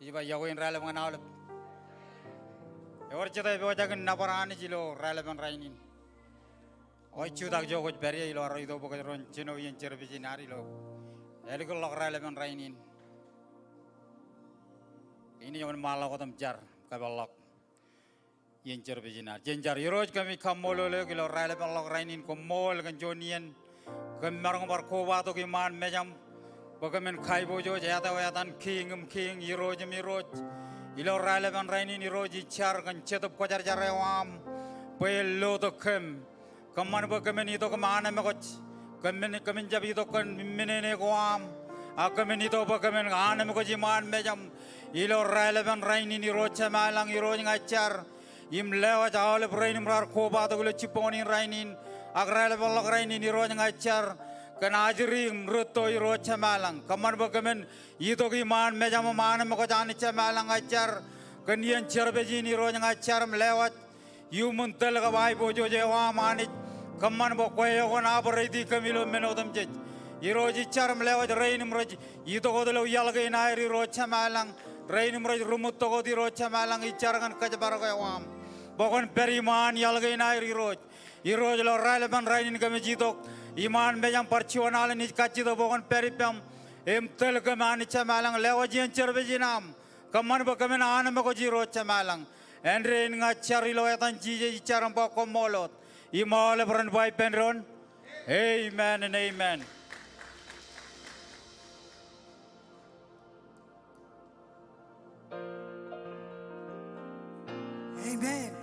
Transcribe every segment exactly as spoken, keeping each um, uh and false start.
Ij ba iọkwe in raelep ñan aolep. Ewōr jete epojak in nōbar Anij ilo raelepen rainin. Eo ej jutak ijo kwōj pād ie ilo arro itok bwe kōjro en jino iien service in ad ilo ālikin ḷọk raelepen rainin. Kein ej wōnṃaanḷọk wōt im jar kōpeḷḷọk iien service in ad. Jen jar. Irooj, kōmij kaṃṃoolol eok ilo raelepen ḷọk rainin. Koṃṃool kōn juon iien kōm maroñ bar kobatok iṃaan mejaṃ bwe kōmin kaiboojoj, etan etan, kiiñ im kiiñ, irooj im irooj. Ilo raelepen rainin Irooj ij jar kōn Jetōb Kwōjarjar eo aṃ bwe en lotok kōm. Kōṃṃan bwe kōmin itok im anemkwōj. Kōmin, kōmin jab itok kōn imminene ko aṃ. A kōmin itok bwe kōmin anemkwōj iṃaan mejaṃ. Ilo raelepen rainin Irooj Jemalañ, Irooj ña ij jar im lewōj aolep rein im raar kobatok ilo jibboñōn in rainin ak raelepen ḷọk rainin Irooj ña ij jar kōn ajri im rūtto Irooj Jemalañ. Kōṃṃan bwe kōmin itok iṃaan mejaṃ im anemkwōj Anij Jemalañ. Ña ij jar kōn iien service in Irooj ña ij jar im lewōj iuṃwin tōl kab aiboojoj eo aṃ Anij. Kōṃṃan bwe kwe eo kwōn operate kōm ilo men otemjej. Irooj ij jar im lewōj rein im rej itok wōt ilo iaḷ kein aer Irooj Jemalañ. Rein im rej ri-ṃuktok wōt Irooj Jemalañ, ij jar kōn kōjparok eo aṃ bwe kwōn pād iṃaan iaḷ kein aer Irooj. Irooj ilo raelepen rainin kōmij itok iṃaan mejaṃ bar juon alen ij kajjitōk bwe kwōn pād ippaṃ im tōl kōm Anij Jemalañ. Lewōj iien service in aṃ. Kōṃṃan bwe kōmin anemkwōj Irooj Jemalañ. Āindein ña ij jar ilo etan Jisōs ij jar im ba koṃṃool wōt. Im aolep ren ba ippān doon, amen and amen. Amen.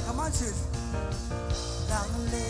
Come on, sis. Hallelujah.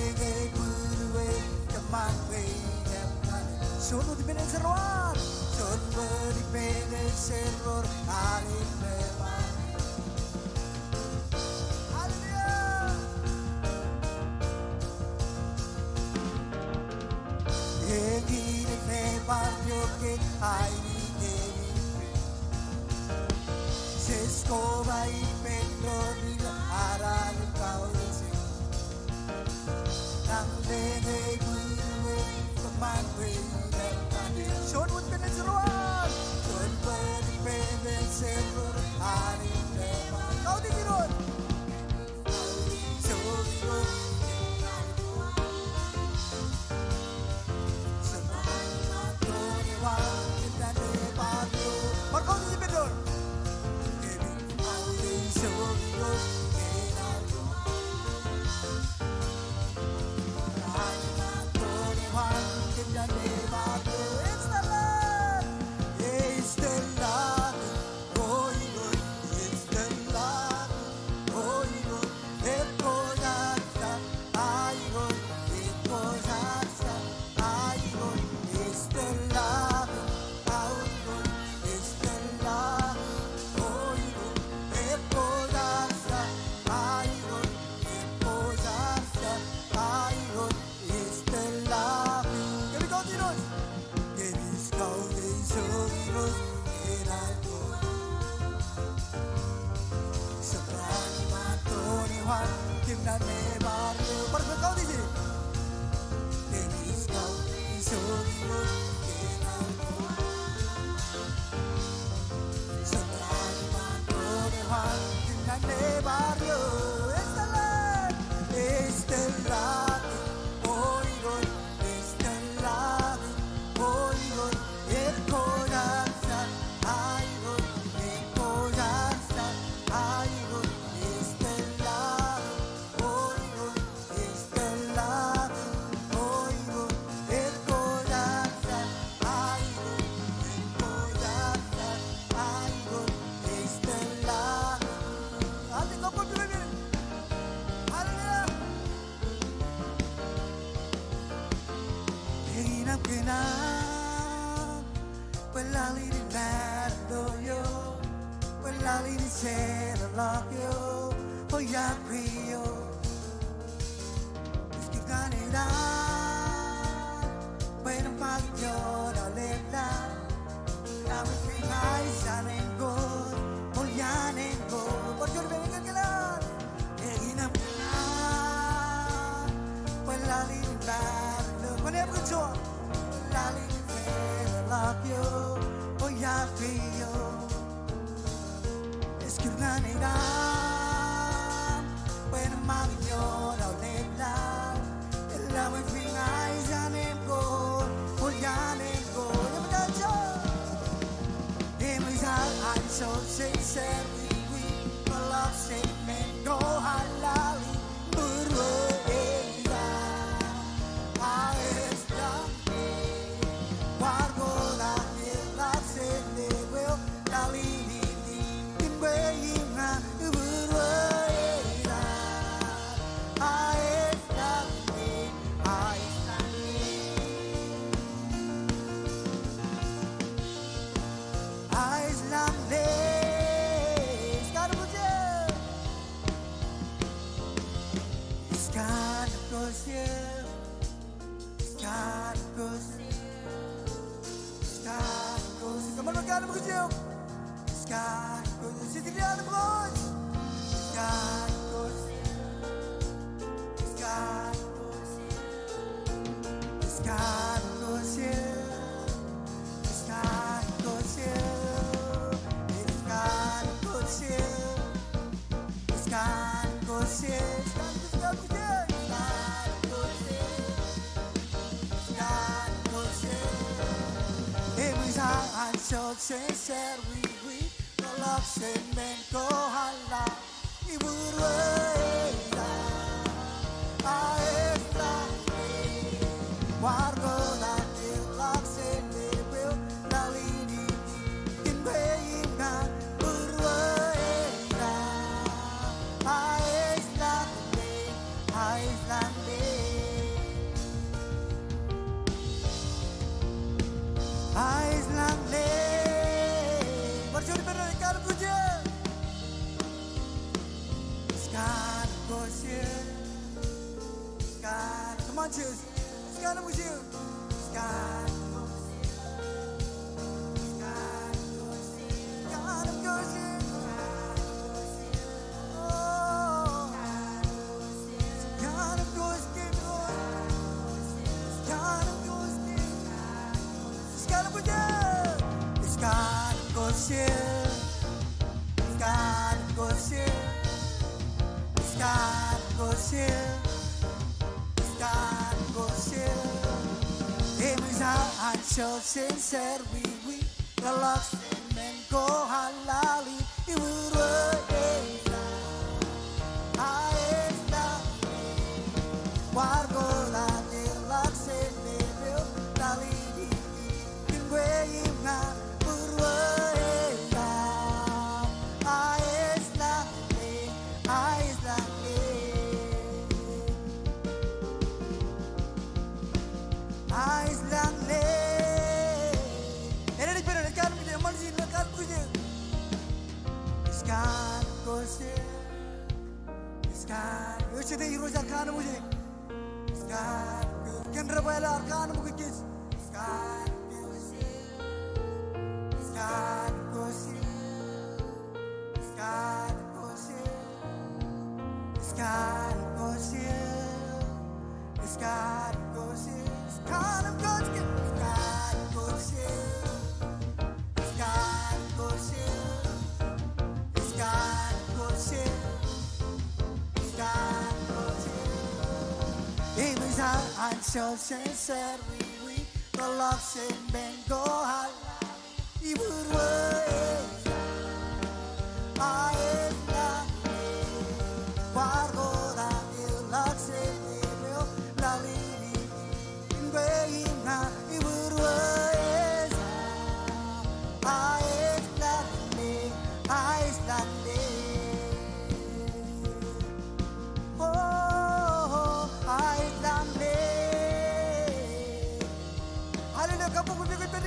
Hallelujah, kabbokbok ippaṃ.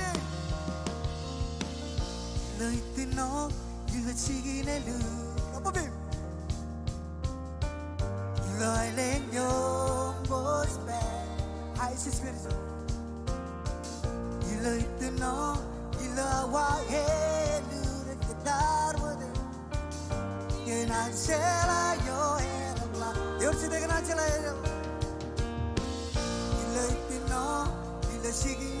Ilo itūnno, ilo jikin ālikin. Kabbokbok. Ilo aelōñ eo im gospel. High spiritual. Ilo itūnno, ilo awa ālikin kōttar wōt. Ikōṇaan jeḷā eo eḷapḷaak. Ewōr jete ikōṇaan jeḷā eo eḷapḷaak. Ilo itūnno, ilo jikin.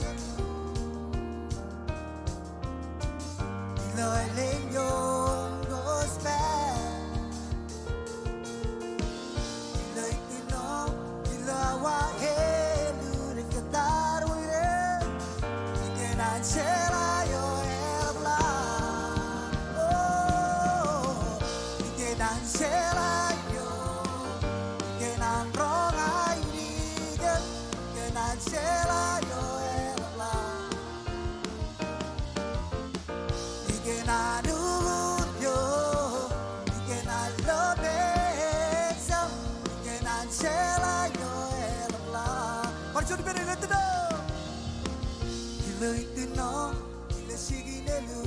Ilo aelōñ eo im gospel. Ilo itūnno, ilo awa ālikin kōttar wōt. Ikōṇaan jeḷā eo eḷapḷaak. Oh, ikōṇaan jeḷā eo. Ikōṇaan roñ ainikien. Ikōṇaan jeḷā eo eḷapḷaak. Ikōṇaan uññūr eo, ikōṇaan lopen Iso, ikōṇaan jeḷā eo eḷapḷaak. Bar juon ippān ilo itūnno. Ilo itūnno, ilo jikin ālikin.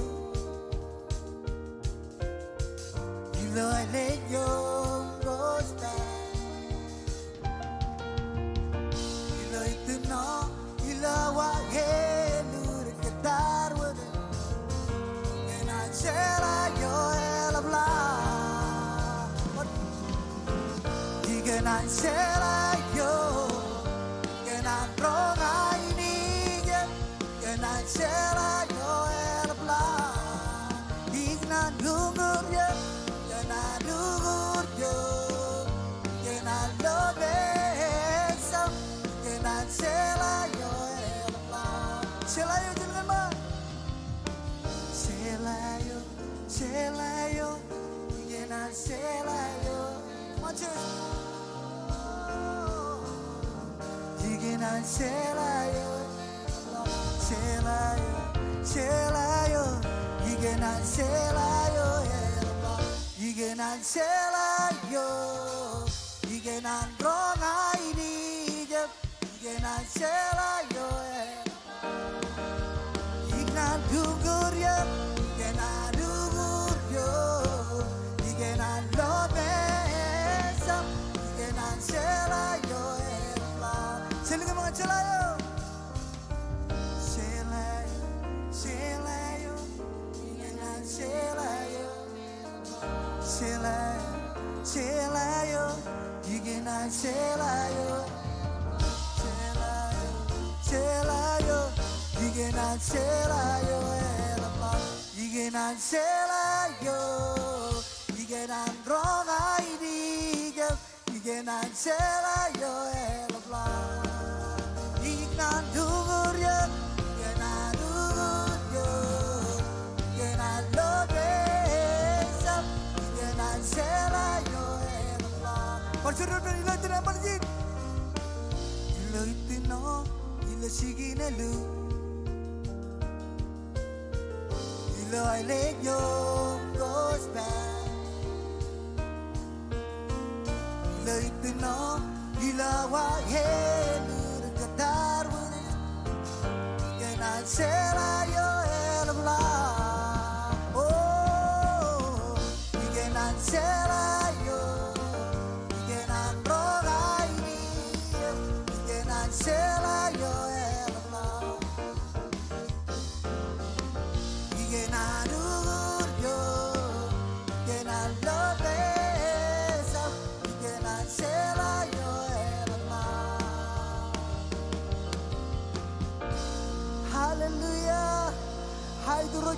Ilo aelōñ eo im gospel. Ilo itūnno, ilo awa ālikin kōttar wōt. Ikōṇaan jeḷā eo eḷapḷaak. Ikōṇaan jeḷā eo. Ikōṇaan roñ ainikien. Ikōṇaan jeḷā eo eḷapḷaak. Ikōṇaan uññūr eō. Ikōṇaan uññūr eō. Ikōṇaan lopen Iso. Ikōṇaan jeḷā eo eḷapḷaak. Jeḷā eo, jen kōṃṃan. Jeḷā eo, jeḷā eo. Ikōṇaan jeḷā eo. Kōṃṃan, Jisōs. Ikōṇaan jeḷā eo. Jeḷā eo, jeḷā eo, ikōṇaan jeḷā eo eḷapḷaak. Ikōṇaan jeḷā eo, ikōṇaan roñ ainikien, ikōṇaan jeḷā eo eḷapḷaak. Ikōṇaan uññūr eō, ikōṇaan uññūr eō, ikōṇaan lopen Iso, ikōṇaan jeḷā eo eḷapḷaak. Jen lukkuun ṃōk, jeḷā eo. Jeḷā eo, jeḷā eo, ikōṇaan jeḷā eo. Jeḷā eo, jeḷā eo, ikōṇaan jeḷā eo. Jeḷā eo, jeḷā eo, ikōṇaan jeḷā eo eḷapḷaak. Ikōṇaan jeḷā eo, ikōṇaan roñ ainikien. Ikōṇaan jeḷā eo eḷapḷaak. Ikōṇaan uññūr eō, ikōṇaan uññūr eō, ikōṇaan lopen Iso, ikōṇaan jeḷā eo eḷapḷaak. Bar juon ippān ilo itūnno, bar juon. Ilo itūnno, ilo jikin ālikin. Ilo aelōñ eo im gospel. Ilo itūnno, ilo awa ālikin kōttar wōt. Ikōṇaan jeḷā eo eḷapḷaak. Oh, ikōṇaan jeḷā eo. Ikōṇaan roñ ainikien. Ikōṇaan jeḷā eo eḷapḷaak. Ikōṇaan uññūr eō, ikōṇaan lopen Iso, ikōṇaan jeḷā eo eḷapḷaak.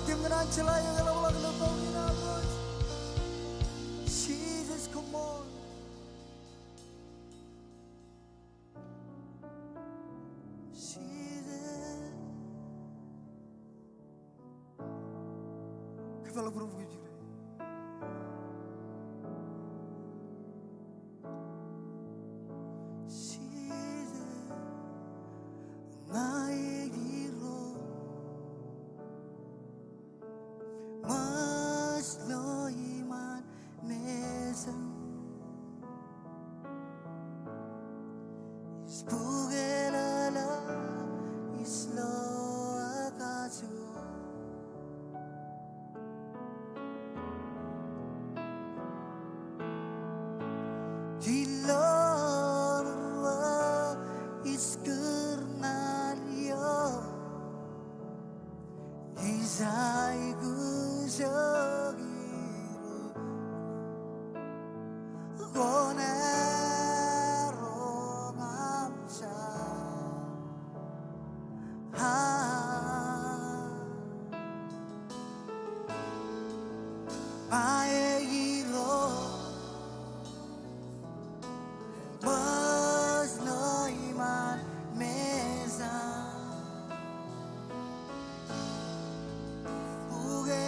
Im ñan an jeḷā eo eḷapḷọk ilo doon in, Irooj. Jesus, come on. Jesus. Kōpeḷḷọk būruōm kōj ijin. Jesus, ña ej Irooj. Ṃōj ilo iṃaan mejaṃ. Ij bukwō laḷ, ij lo kajoor. Ilo būruō ij kūr ñan eok. Ij aikuj Irooj, kwōn roñ aṃ jeḷā. Ña ej Irooj, ṃōj ilo iṃaan mejaṃ. Bukwō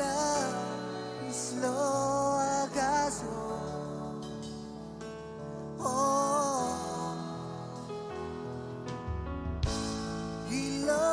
laḷ, ij lo kajoor. Oh, ilo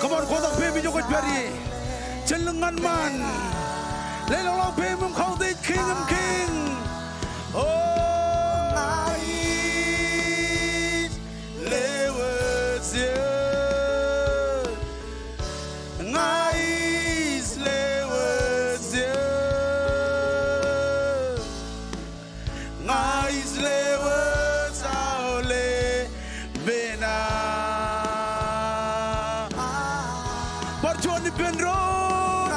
Come on, kotak peiṃ ijo kwōj pād ie. Jen lōñ ñan ṃaan. Leḷọk peiṃ im kautiej Kiiñ in kiiñ. O, ña ij lewōj eō. Ña ij lewōj eō. Ña ij lewōj aolep men aō. Bar juon ippān doon.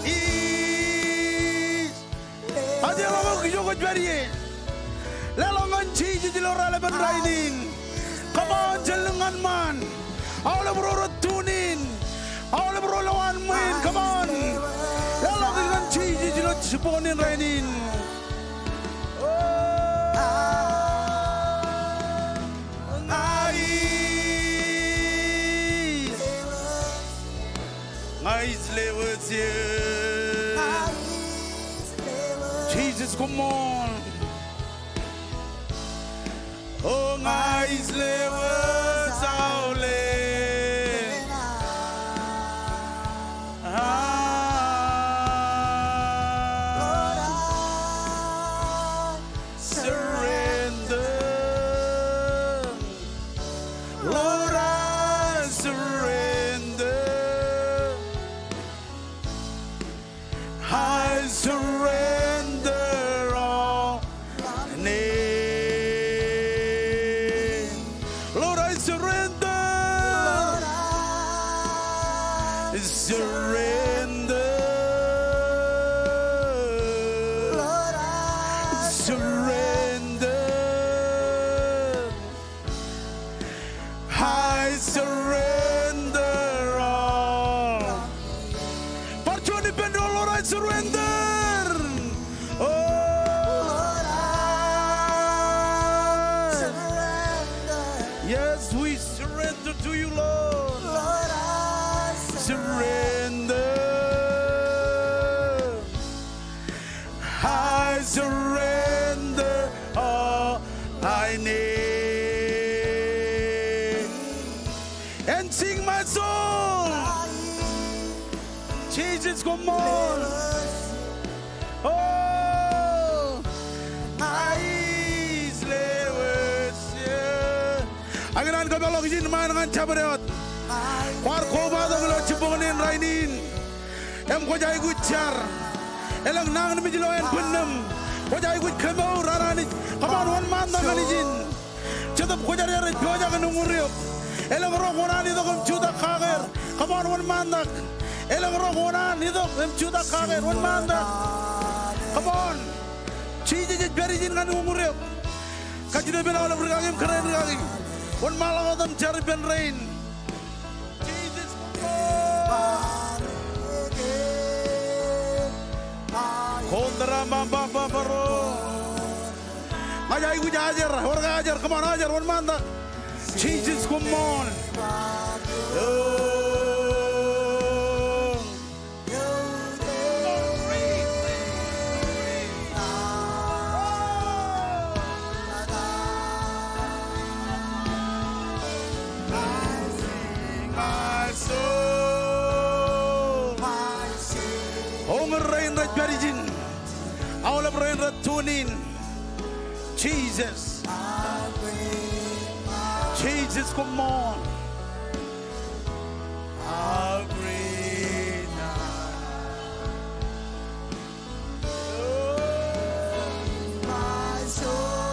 Ij. Ajjeḷọk ijo kwōj pād ie. Leḷọk ñan Jisōs ilo raelepen rainin. Come on, jen lōñ ñan ṃaan. Aolep ro rej tune in. Aolep ro ilo aṃ ṃwiin. Come on. Leḷọk ñan Jisōs ilo jibboñōn in rainin. Ña ij lewōj eō. Jisōs, come on. O, ña ij lewōj aolep. Surrender. I surrender all. Lord, I surrender. Surrender. Surrender. I surrender all. Bar juon ippān doon, Lord, I surrender. Oh. Lord, I surrender. Yes, we surrender to you, Lord. Lord, I surrender. Surrender. I surrender all I need. And sing, my soul. Jesus, come on. Oh, I slay worship. Ak ikōṇaan kōpeḷḷọk ijin ṃaan ñan jabdewōt. Kwaar kobatok ilo jibboñōn in rainin. Im kwōj aikuj jar. Elōñ nañinmej ilo ānbwinnūṃ. Kwōj aikuj kemour an Anij. Come on, wōnṃaantak ñan ijin. Jetōb Kwōjarjar ej pojak in uñūr eok. Elōñ ro kuṇaan itok im jutak kake er. Come on, wōnṃaantak. Elōñ ro kuṇaan itok im jutak kake er. Wōnṃaantak. Come on. Jisōs ej pād ijin ñan uñūr eok. Kajjitōk ippān aolep rikaki im kōrā in rikaki. Wōnṃaanḷọk wōt im jar ippān rein. Jesus, come on. Kondra mamba bambaro. Ña aikuj ajer, ewōr ke ajer, come on, ajer, wōnṃaantak. Jesus, come on. Oh. Uñūr rein rej pād ijin. Aolep rein rej tune in. Jesus. Jesus, come on. How great thou art. Oh, my soul,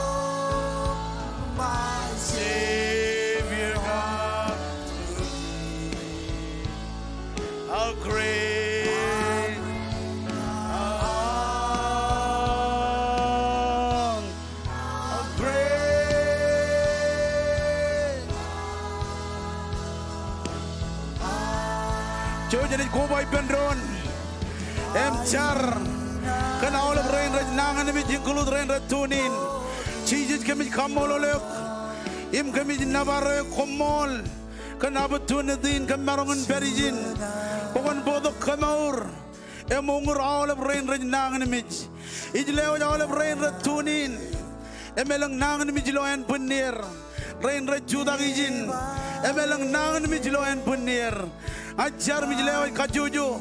my Savior, come to thee. How great thou art. Jouj, jenaaj koba ippān doon im jar kōn aolep rein rej nañinmej, include rein rej tune in. Jisōs, kōmij kaṃṃoolol eok im kōmij nōbar eok, koṃṃool kōn opportunity in kōm maroñ in pād ijin bwe kwōn bōktok kemour im uñūr aolep rein rej nañinmej. Ij lewōj aolep rein rej tune in im elōñ nañinmej ilo ānbwinnier. Rein rej jutak ijin im elōñ nañinmej ilo ānbwinnier. Ak jar im ij lewōj kajjojo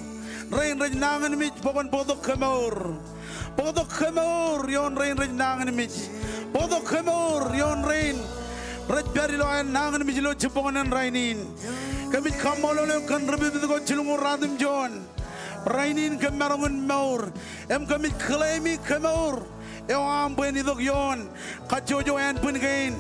rein rej nañinmej bwe kwōn bōktok kemour. Bōktok kemour ioon rein rej nañinmej. Bōktok kemour ioon rein rej pād ilo aer nañinmej ilo jibboñōn in rainin. Kōmij kaṃṃoolol eok kōn ri pipit ko jilñuul ruatimjuon. Rainin kōm maroñ in mour im kōmij claim-i kemour eo aṃ bwe en itok ioon kajjojo ānbwin kein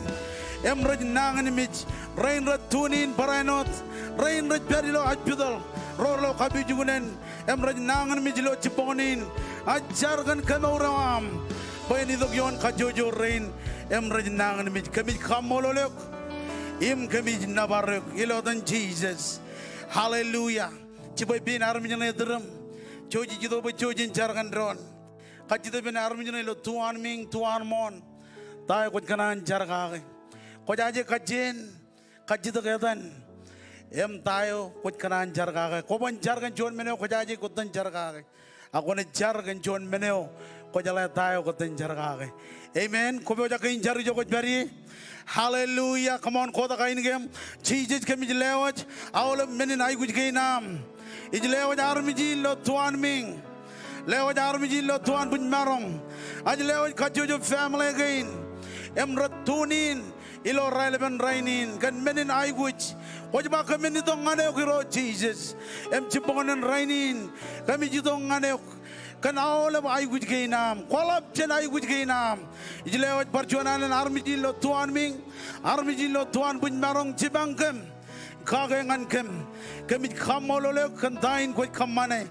im rej nañinmej, rein rej tune in barāinwōt, rein rej pād ilo hospital, ro ilo kapijuknen im rej nañinmej ilo jibboñōn in. Ak jar kōn kemour eo aṃ bwe en itok ioon kajjojo rein im rej nañinmej. Kōmij kaṃṃoolol eok im kōmij nōbar eok ilo etan Jisōs. Hallelujah. Jibwe pein armej ṇe iturūṃ. Jouj ij itok bwe jouj in jar kōn doon. Kajjitōk ippān armej ṇe ilo tuanmiiñ, tuanmooṇ. Ta eo kwōj kōṇaan jar kake? Kwōjaje kajjien kajjitōk etan im ta eo kwōj kōṇaan jar kake? Kwōban jar kōn juon men eo kwōjaje kwōj itōn jar kake. Ak kwōnaaj jar kōn juon men eo kwō jeḷā ta eo kwōj itōn jar kake. Amen. Kwōpojak ke in jar ijo kwōj pād ie? Hallelujah. Come on, kotak ainikiōṃ. Jisōs, kōmij lewōj aolep men in aikuj kein aṃ. Ij lewōj armej in ilo tuanmiiñ. Lewōj armej in ilo tuanbwijmaroñ. Ak lewōj kajjojo family kein im rej tune in ilo raelepen rainin kōn men in aikuj. Kwōj ba kōmin itok ñan eok Irooj Jisōs. Im jibboñōn in rainin kōmij itok ñan eok. kōn aolep aikuj kein aṃ. Kwaḷọk jān aikuj kein aṃ. Ij lewōj bar juon alen armej in ilo tuanmiiñ, armej in ilo tuanbwijmaroñ jipañ kōm, kake ñan kōm. Kōmij kaṃṃoolol eok kōn ta in kwōj kōṃṃane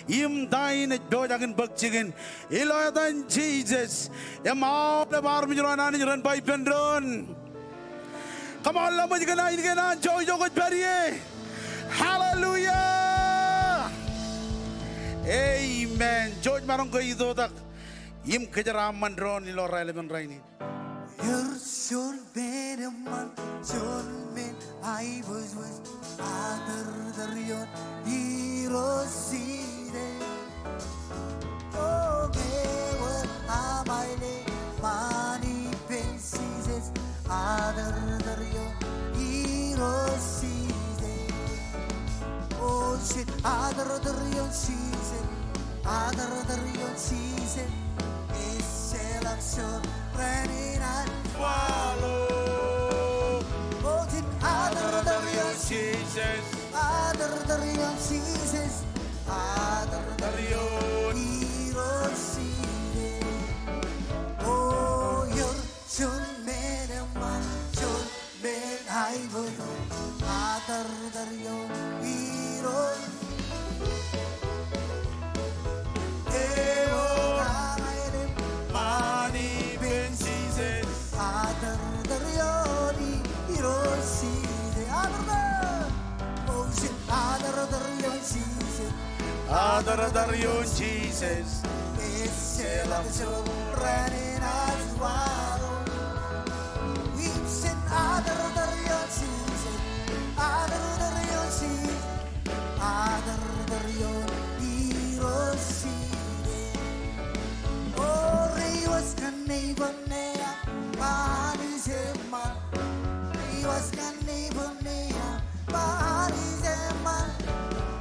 im ta in ej pojak in bōk jikin. Ilo etan Jisōs im aolep armej ro an Anij ren ba ippān doon. Come on, ḷōmṇak kōn ainikien an jokjok kwōj pād ie. Hallelujah. Amen. Jouj maroñ ke itoitak im kōjeraaṃṃan doon ilo raelepen rainin. Ewōr juon men eṃṃan, juon men aiboojoj, atōrtōr ioon Irooj Jisōs. O, ewōr aṃaile ṃaan ippān Jisōs, atōrtōr ioon Irooj Jisōs. O, jen atōrtōr ioon Jisōs, atōrtōr ioon Jisōs. Ejjeḷọk juon ren inaaj waḷọk. O, jen atōrtōr ioon Jisōs. Atōrtōr ioon Jisōs. Atōrtōr ioon Irooj Jisōs. O, ewōr juon men eṃṃan, juon men aiboojoj, atōrtōr ioon Irooj. Ewōr aṃaile ṃaan ippān Jisōs, atōrtōr ioon Irooj Jisōs. Atōrtōr. O, jen atōrtōr ioon Jisōs. Atōrtōr ioon Jisōs. Ejjeḷọk juon ren inaaj waḷọk. Im jen atōrtōr ioon Jisōs. Atōrtōr ioon Jisōs. Atōrtōr ioon Irooj Jisōs. O, reiwōj kōn neighbor eo aṃ, ba Anij eṃṃan. Reiwōj kōn neighbor eo aṃ, ba Anij eṃṃan.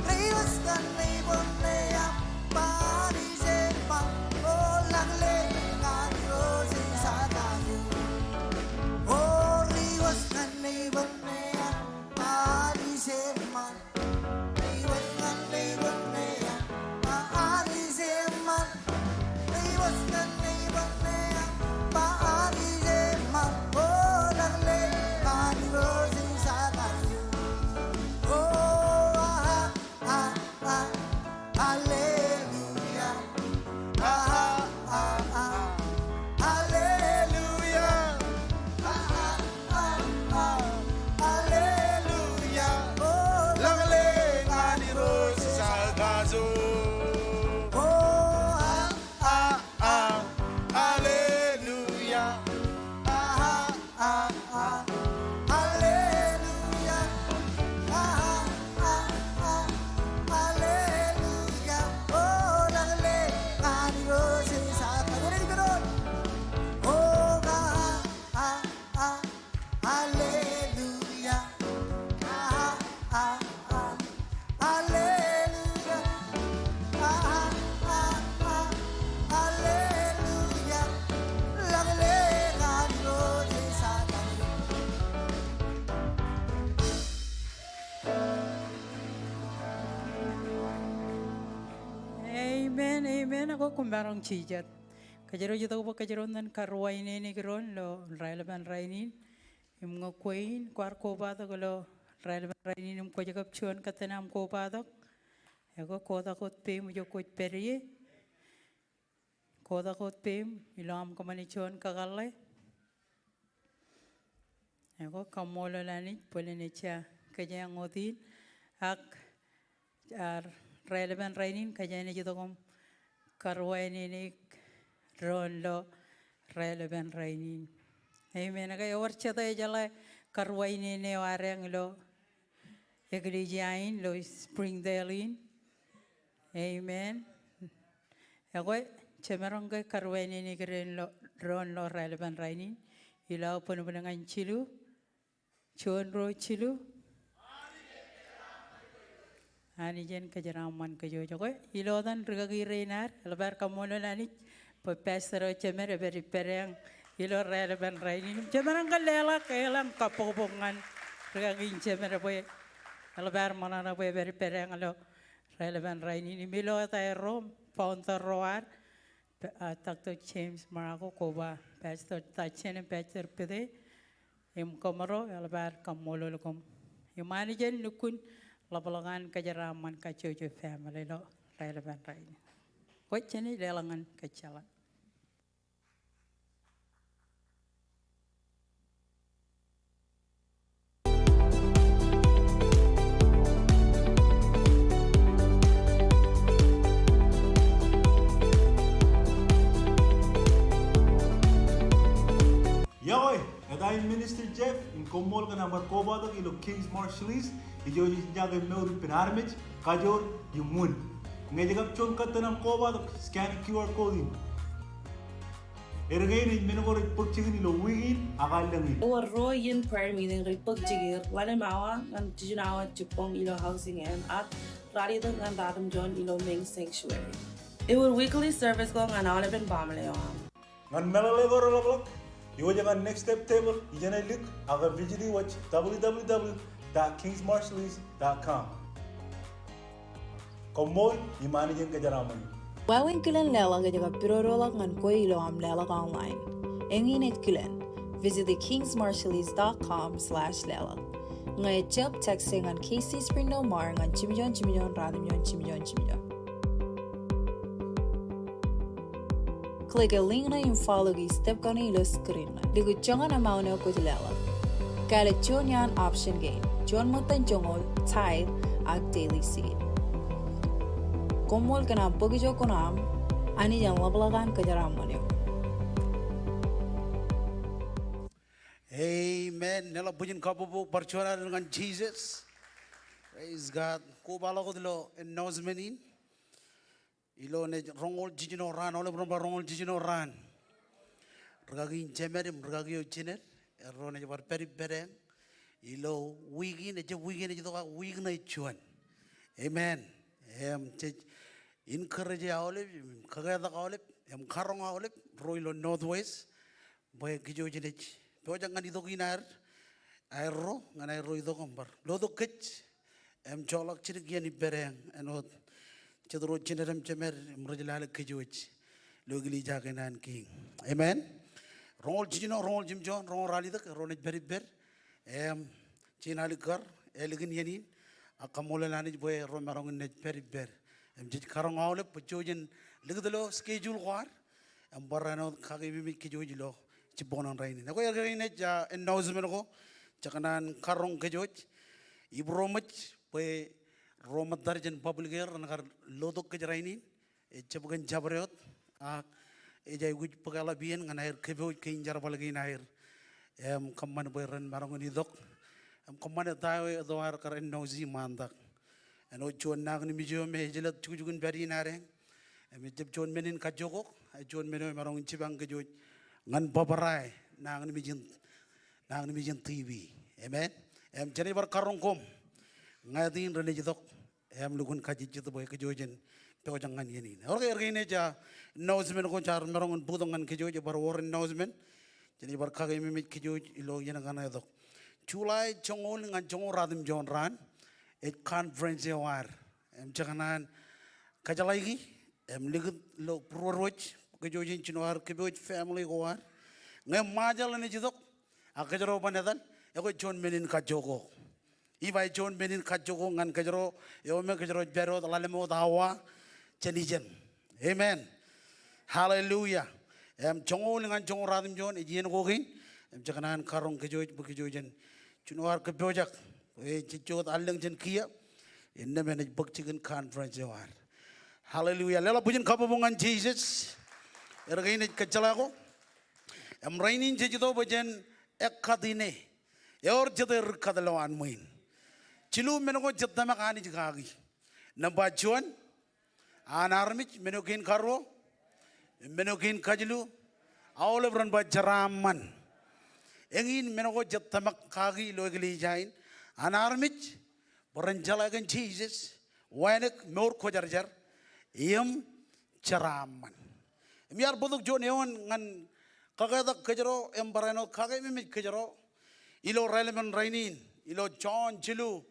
Reiwōj kōn neighbor eo aṃ, ba Anij eṃṃan. O, ḷak lale ñan Irooj in jota. O, reiwōj kōn neighbor eo aṃ, ba Anij eṃṃan. Alleluia. Alleluia. O, ḷak lale ñan Irooj jota. O, a, a, a. Alleluia. A, a, a. Alleluia. A, a, a. Alleluia. O, ḷak lale ñan Irooj jota. O, a, a, a. Alleluia. A, a, a. Alleluia. A, a, a. Alleluia. Ḷak lale ñan Irooj jota. Amen, amen. Ak koṃ maroñ jijet. Kōjro ej itok bwe kōjro en karuwainene kōjro ilo raelepen rainin. Im ñe kwe in kwaar kobatok ilo raelepen rainin im kwōj kab juon kōttan aṃ kobatok, ekwe kotak wōt peiṃ ijo kwōj pād ie. Kotak wōt peiṃ ilo aṃ kōṃṃane juon kakōḷḷe. Ekwe kaṃṃoolol Anij bwe len ejja kōjeañ wōt in. Ak Ak raelepen rainin kōjeañ ej itok im karuwainene eok doon ilo raelepen rainin. Amen. Ke ewōr jete ejeḷā karuwainene eo adeañ ilo eklejia in, ilo Springdale in? Amen. Ekwe, jemaroñ ke karuwainene eok doon ilo, doon ilo raelepen rainin ilo aō bōnbōn ñan jilu. Juon, ruo, jilu. Anij en kōjeraaṃṃan kōj. Ekwe, ilo etan rikaki rein ad, eḷap aer kaṃṃoolol Anij bwe pastor eo jemed ej pād ippādeañ ilo raelepen rainin. Im jemaroñ ke leḷọk eḷaññe kabbokbok ñan rikaki in jemed bwe eḷap aer ṃōṇōṇō bwe ej pād ippādeañ ilo raelepen rainin. Im ilo etaer ro im founder ro ad, Pe-, ah, Doctor James Marocco, koba Pastor Tajen im Pastor Pete, im kōmro, eḷap ad kaṃṃoolol koṃ. Im Anij en lukkuun ḷapḷọk an kōjeraaṃṃan kajjojo family ilo raelepen rainin. Kwōj, jenaaj leḷọk ñan kōjjeḷā. Iọkwe, eta in Minister Jeff, im koṃṃool kōn aṃ bar kobatok ilo King's Marshallese, ijo ej jake mour ippān armej, kajoor, im wūn. Ñe ej kab juon kōttan aṃ kobatok, scan Q R code in. Erkein ej men ko rej bōk jikin ilo wiik in ak allōñ in. Ewōr ruo iien prayer meeting rej bōk jikier, ḷalem awa ñan jiljino awa jibboñ ilo Housing Inn ak ralitōk ñan ratimjuon ilo Main Sanctuary. Ewōr weekly service ko ñan aolepen baaṃle eo aṃ. Ñan meḷeḷe ko reḷapḷọk, iwōj ñan Next Step Table, ijeṇe lik, ak visit wōj W W W dot kingsmarshallese dot com. Koṃṃool, im Anij en kōjeraaṃṃan eok. Wāween kilen leḷọk ej kab pidodoḷọk ñan kwe ilo aṃ leḷọk online. Eñin ej kilen. Visit kingsmarshallese dot com slash leḷọk. Ñe ejjab, text e ñan K C Springdale Mar ñan jimjuon jimjuon ratimjuon jimjuon jimjuon. Click e link ṇe im follow e step kaṇe ilo screen ṇe. Likūt joñan amount eo kwōj leḷọk. Kāālōt juon iaan option kein. Juon ṃōttan joñoul, tithe, ak daily seed. Koṃṃool kōn aṃ bōk ijo kuṇaaṃ, Anij en ḷapḷọk an kōjeraaṃṃan eok. Amen. Leḷọk bwijin kabbokbok bar juon ad ñan Jisōs. Praise God. Kobaḷọk wōt ilo announcement in. Ilo enaaj roñoul jiljino raan, aolep ren bar roñoul jiljino raan. Rikaki in jemed im rikaki eo jined, erro enaaj bar pād ippādeañ. Ilo wiik in, ejjab wiik in ej itok ak wiik ṇe ej juon. Amen. Im jej encourage aolep, im kaketak aolep, im karoñ aolep, ro ilo Northwest, bwe kōj jenaaj pojak ñan itok in aer, aerro, ñan aerro itok im bar lotok kōj, im joḷọk jidik iien ippādeañ, āinwōt jet ro jined im jemed, im rej lale kōj ilo eklejia kein an King. Amen. Roñoul jiljino, roñoul jimjuon, roñoul ralitōk, erro enaaj pād ippād, im jenaaj alikkar, ālikin iien in, ak kaṃṃoolol Anij bwe erro maroñ in naaj pād ippād. Im jej karoñ aolep, bwe jej jen likūt ilo schedule ko ad, im bar āinwōt kakememej kōj ilo jibboñōn rainin. Ekwe erkein ej, ah, announcement ko, jekōṇaan karoñ kōj, ibūroṃōj, bwe ro ṃōttad jān public eo ren kar lotok kōj rainin, ejjab kōn jabdewōt, ak ej aikuj bōk eḷap iien ñan aer kōpooj kein jerbal kein aer. Im kōṃṃan bwe ren maroñ in itok. Im kōṃṃane ta eo eto aer kar announce iṃaantak. Āinwōt juon nañinmej eo me ejjeḷọk jukjuk in pād iien adeañ. Im ejjab juon men in kajjokok, ej juon men eo emaroñ in jipañ kōj ñan bōbrae nañinmej in, nañinmej in T V. Amen. Im jenaaj bar karoñ koṃ. Ñāāt in renaaj itok. Im lukkuun kajejjet bwe kōj jen pojak ñan iien in. Ekwe erkein ej, ah, announcement ko jaar maroñ in bōktok ñan kōj, ebar wōr announcement. Jenaaj bar kakememej kōj ilo iien kaṇe tok. July joñoul ñan joñoul ratimjuon raan, ej conference eo ad. Im jekōṇaan kōjeḷāiki, im likūt ilo būruod wōj, kōj jen jino ad kōpooj family ko ad. Ñe Ṃajeḷ enaaj itok, ak kōjro ban etal, ekwe juon men in kajjokok. Ij ba juon men in kajjokok ñan kōjro, eo me kōjro ej pād wōt ḷalem wōt awa jān ijeṇ. Amen. Hallelujah. Im joñoul ñan joñoul ratimjuon, ej iien ko kein, im jekōṇaan karoñ kōj, bwe kōj jen jino ad kōppojak, bwe jejjo wōt allōñ jān kiiō, innām enaaj bōk jikin conference eo ad. Hallelujah. Leḷọk bwijin kabbokbok ñan Jisōs. Erkein ej kōjjeḷā ko. Im rainin jej itok bwe jen ekkatine. Ewōr jete ri kat ilowaan ṃwiin. Jilu men ko jej tōmak Anij kaki. Nōṃba juon, an armej, men eo kein karuo, men eo kein kajilu, aolep ren ba jeraaṃṃan. Eñin men ko jej tōmak kaki ilo eklejia in, an armej, bwe ren jeḷā kōn Jisōs, wānōk, mour kwōjarjar, im jeraaṃṃan. Im iar bōktok juon eoon ñan kaketak kōjro, im barāinwōt kakememej kōjro, ilo raelepen rainin, ilo Jon jilu,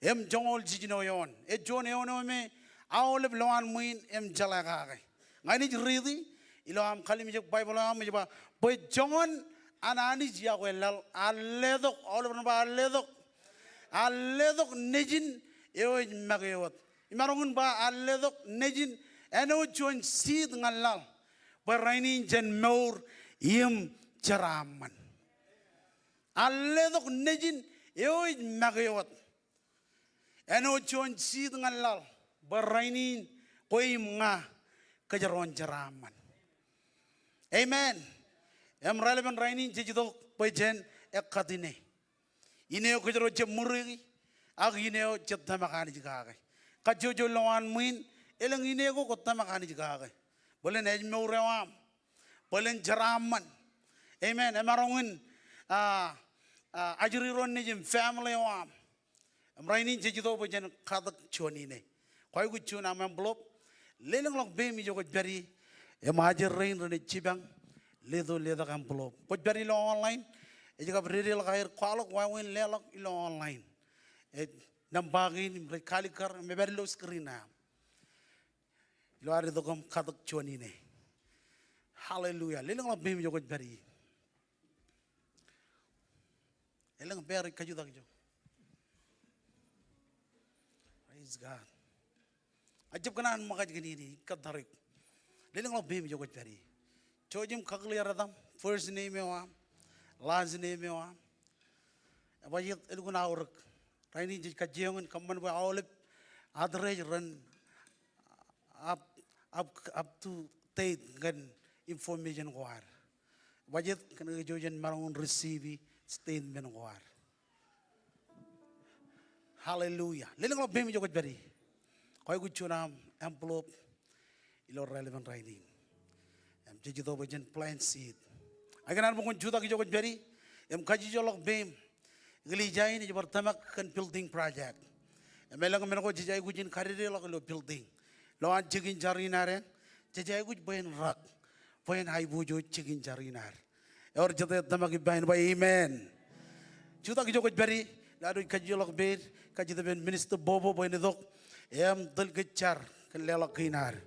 im joñoul jiljino eoon. Ej juon eoon eo me aolep lowaan ṃwiin im jeḷā kake. Ña inaaj riiti ilo aṃ kalimjek Baibōḷ eo aṃ ej ba, bwe joñan an Anij iọkwe laḷ, ear letok, aolep ren ba ear letok. Ear letok nejin eo ej make wōt. Imaroñ in ba ear letok nejin āinwōt juon seed ñan laḷ bwe rainin jen mour im jeraaṃṃan. Ear letok nejin eo ej make wōt āinwōt juon seed ñan laḷ bwe rainin kwe im ña kōjro en jeraaṃṃan. Amen. Im raelepen rainin jej itok bwe jen ekkatine. Ine eo kōjro jab ṃuriiki, ak ine eo jej tōmak Anij kake. Kajjojo lowaan ṃwiin, elōñ ine ko kwōj tōmak Anij kake. Bōlen ājmour eo aṃ. Bōlen jeraaṃṃan. Amen. Emaroñ in, ah, ah, ajri ro nejin, family eo aṃ. Im rainin jej itok bwe jen katōk juon ine. Kwaikuj juon aṃ envelope. Lelōñḷọk peiṃ ijo kwōj pād ie. Im ajri rein renaaj jipañ leto letak envelope. Kwōj pād ilo online, ej kab dedeḷọk aer kwaḷọk wāween leḷọk ilo online. Ej nōṃba kein im rej kalikkar im ej pād ilo screen eo aṃ. Ilo ad itok im katōk juon ine. Hallelujah. Lelōñḷọk peiṃ ijo kwōj pād ie. Elōñ pā rej kajutak ijo. Praise God. Ij jab kōṇaan ṃōkaj kōn ine, ij kōttar eok. Lelōñḷọk peiṃ ijo kwōj pād ie. Jouj im kakōḷḷe etaṃ, first name eo aṃ, last name eo aṃ. Ebajjeet elukkuun aorōk. Rainin jej kajjioñ in kōṃṃan bwe aolep address ren up, up, up to date kōn information ko ad. Ebajjeet kōnke kōj jen maroñ in receive statement ko ad. Hallelujah. Lelōñḷọk peiṃ ijo kwōj pād ie. Kwaikuj juon aṃ envelope ilo raelepen rainin. Im jej itok bwe jen plant seed. Ak ikōṇaan bwe kwōn jutak ijo kwōj pād ie. Im kajjojo ḷọk peiṃ. Eklejia in ej bar tōmak kōn building project. Im elōñ men ko jej aikuj in kadedeḷọk ilo building. Lowaan jikin jar in ad eñ, jej aikuj bwe en rak, bwe en aiboojoj jikin jar in ad. Ewōr jete ej tōmak ippa in ba amen. Jutak ijo kwōj pād ie, ilo ad wōj kajjojo ḷọk peiṃ, kajjitōk ippān minister Bobo bwe en itok im tōl kōj jar kōn leḷọk kein ad.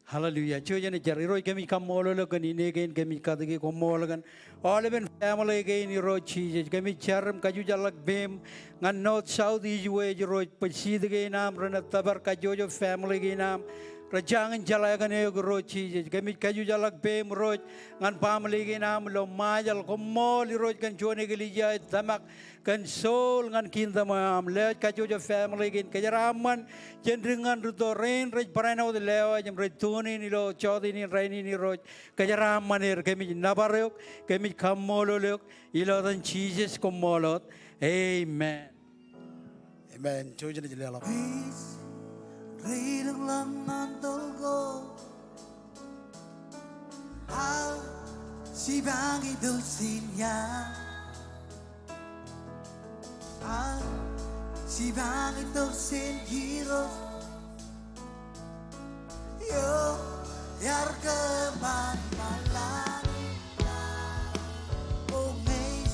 Hallelujah. Jouj im jar. Irooj, kōmij kaṃṃoolol eok kōn ine kein kōmij katiki, koṃṃool kōn aolepen family kein Irooj Jisōs. Kōmij jar im kajjujaḷḷọk peiṃ ñan north, south, east, west Irooj, bwe seed kein aṃ renaaj tōpar kajjojo family kein aṃ rej jañin jeḷā kōn eok Irooj Jisōs. Kōmij kajjujaḷḷọk peiṃ Irooj ñan baaṃle kein aṃ ilo Ṃajeḷ. Koṃṃool Irooj kōn juon eklejia ej tōmak kōn soul ñan kingdom eo aṃ. Lewōj kajjojo family kein, kōjeraaṃṃan jān dik ñan rūtto, rein rej barāinwōt lewōj im rej tune in ilo jota in rainin Irooj. Kōjeraaṃṃan er. Kōmij nōbar eok, kōmij kaṃṃoolol eok ilo etan Jisōs, koṃṃool wōt. Amen. Amen. Jouj im leḷọk. Ej reitok ḷọk ñan toḷ ko. Aō jipañ itok jān ia? Aō jipañ itok jān Irooj eo iar kōṃṃan ṃōñā. O ñe ej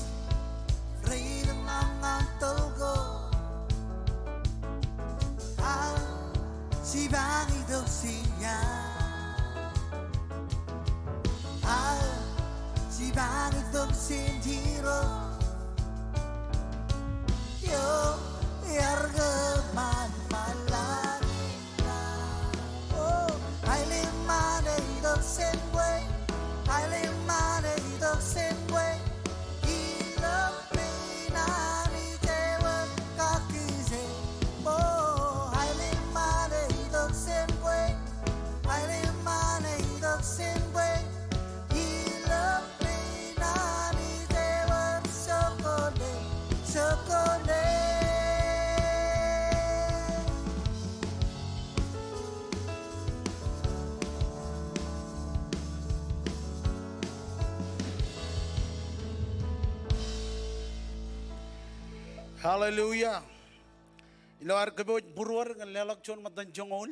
reitok ḷọk ñan toḷ ko, aō jipañ itok jān ia? Aō jipañ itok jān Irooj eo iar kōṃṃan ṃōñā. O, aelōñ ṃane itok jān kwe, aelōñ ṃane itok jān kwe, ilo pein Anij ewōr kakkije. O, aelōñ ṃane itok jān kwe, aelōñ ṃane itok jān kwe, ilo pein Anij ewōr jokole, jokole. Hallelujah. Ilo ad kōpooj būruod kōn leḷọk juon ṃōttan joñoul,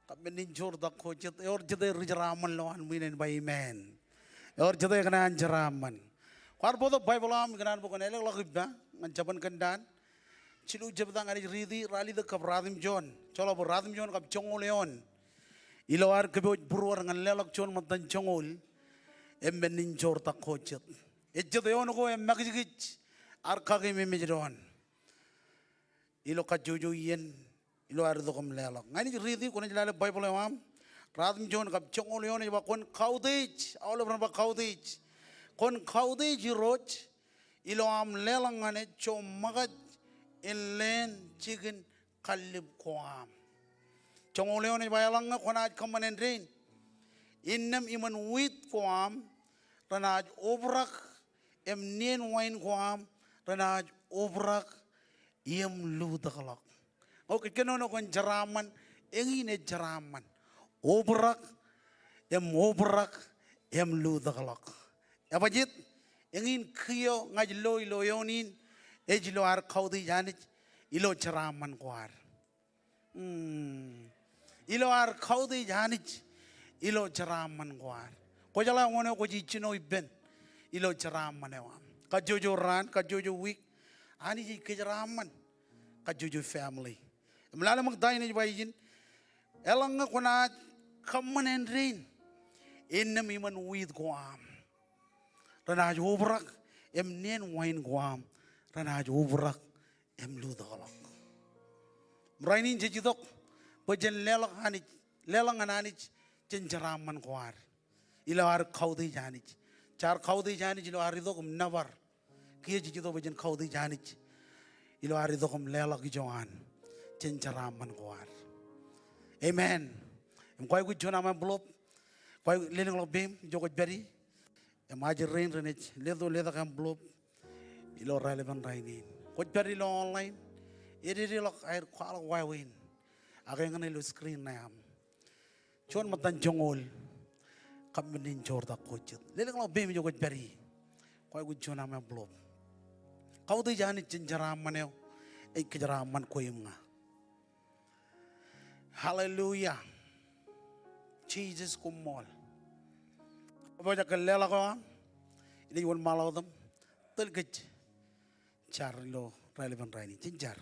kab men in joortak ko, jet, ewōr jete ri jeraaṃṃan lowaan ṃwiin en ba amen. Ewōr jete ekōṇaan jeraaṃṃan. Kwaar bōktok Baibōḷ eo aṃ, ikōṇaan bwe kwōn elōkḷọk ippa ñan jabōn kōnnaan. jilu jebta ña ij riiti, ralitōk kab ratimjuon, joḷọk bwe ratimjuon kab joñoul eoon. Ilo ad kōpooj būruod ñan leḷọk juon ṃōttan joñoul im men in joortak ko jet. Ej jet eoon ko emakijkij ad kakememej doon ilo kajjojo iien ilo ad itok im leḷọk. Ña ij riiti, kwōnaaj lale Baibōḷ eo aṃ. Ratimjuon kab joñoul eoon ej ba, kwōn kautiej, aolep ren ba kautiej. Kwōn kautiej Irooj ilo aṃ leḷọk ñan e joṃōkaj in leen jikin kallib ko aṃ. Joñoul eoon ej ba, eḷaññe kwōnaaj kōṃṃan āindein, innām iṃōn wiit ko aṃ renaaj obrak, im nien wain ko aṃ renaaj obrak im lutōkḷọk. Ñe kōj kōnono kōn jeraaṃṃan, eñin ej jeraaṃṃan. Obrak, im obrak, im lutōkḷọk. Ebajeet? Eñin kiiō ña ij lo ilo eoon in, ej ilo ad kautiej Anij ilo jeraaṃṃan ko ad. Hmm. Ilo ad kautiej Anij ilo jeraaṃṃan ko ad. Kwōjeḷā wōn eo kwōj ijjino ippān ilo jeraaṃṃan eo aṃ? Kajjojo raan, kajjojo wiik, Anij ej kōjeraaṃṃan kajjojo family. Im lale ṃōk ta in ej ba ijin, eḷaññe kwōnaaj kōṃṃan āindein, innām iṃōn wiit ko aṃ renaaj obrak, im nien wain ko aṃ renaaj obrak im lutōkḷọk. Im rainin jej itok bwe jen leḷọk Anij, leḷọk ñan Anij jān jeraaṃṃan ko ad ilo ad kautiej Anij. Jaar kautiej Anij ilo ad itok im nōbar. Kiiō jej itok bwe jen kautiej Anij ilo ad itok im leḷọk ijo an jān jeraaṃṃan ko ad. Amen. Im kwaikuj juon aṃ envelope. Kwaikuj, lelōñḷọk peiṃ ijo kwōj pād ie. Im ajri rein renaaj leto letak envelope ilo raelepen rainin. Kwōj pād ilo online, ededeḷọk aer kwaḷọk wāween. Ak eñṇe ilo screen ṇe aṃ. Juon ṃōttan joñoul kab men in joortak ko jet. Lelōñḷọk peiṃ ijo kwōj pād ie. Kwaikuj juon aṃ envelope. Kautiej Anij jān jeraaṃṃan eo ej kōjeraaṃṃan kwe im ña. Hallelujah. Jisōs koṃṃool. Epojak kōn leḷọk eo aṃ. Inaaj wōnṃaanḷọk tok im tōl kōj jar ilo raelepen rainin. Jen jar.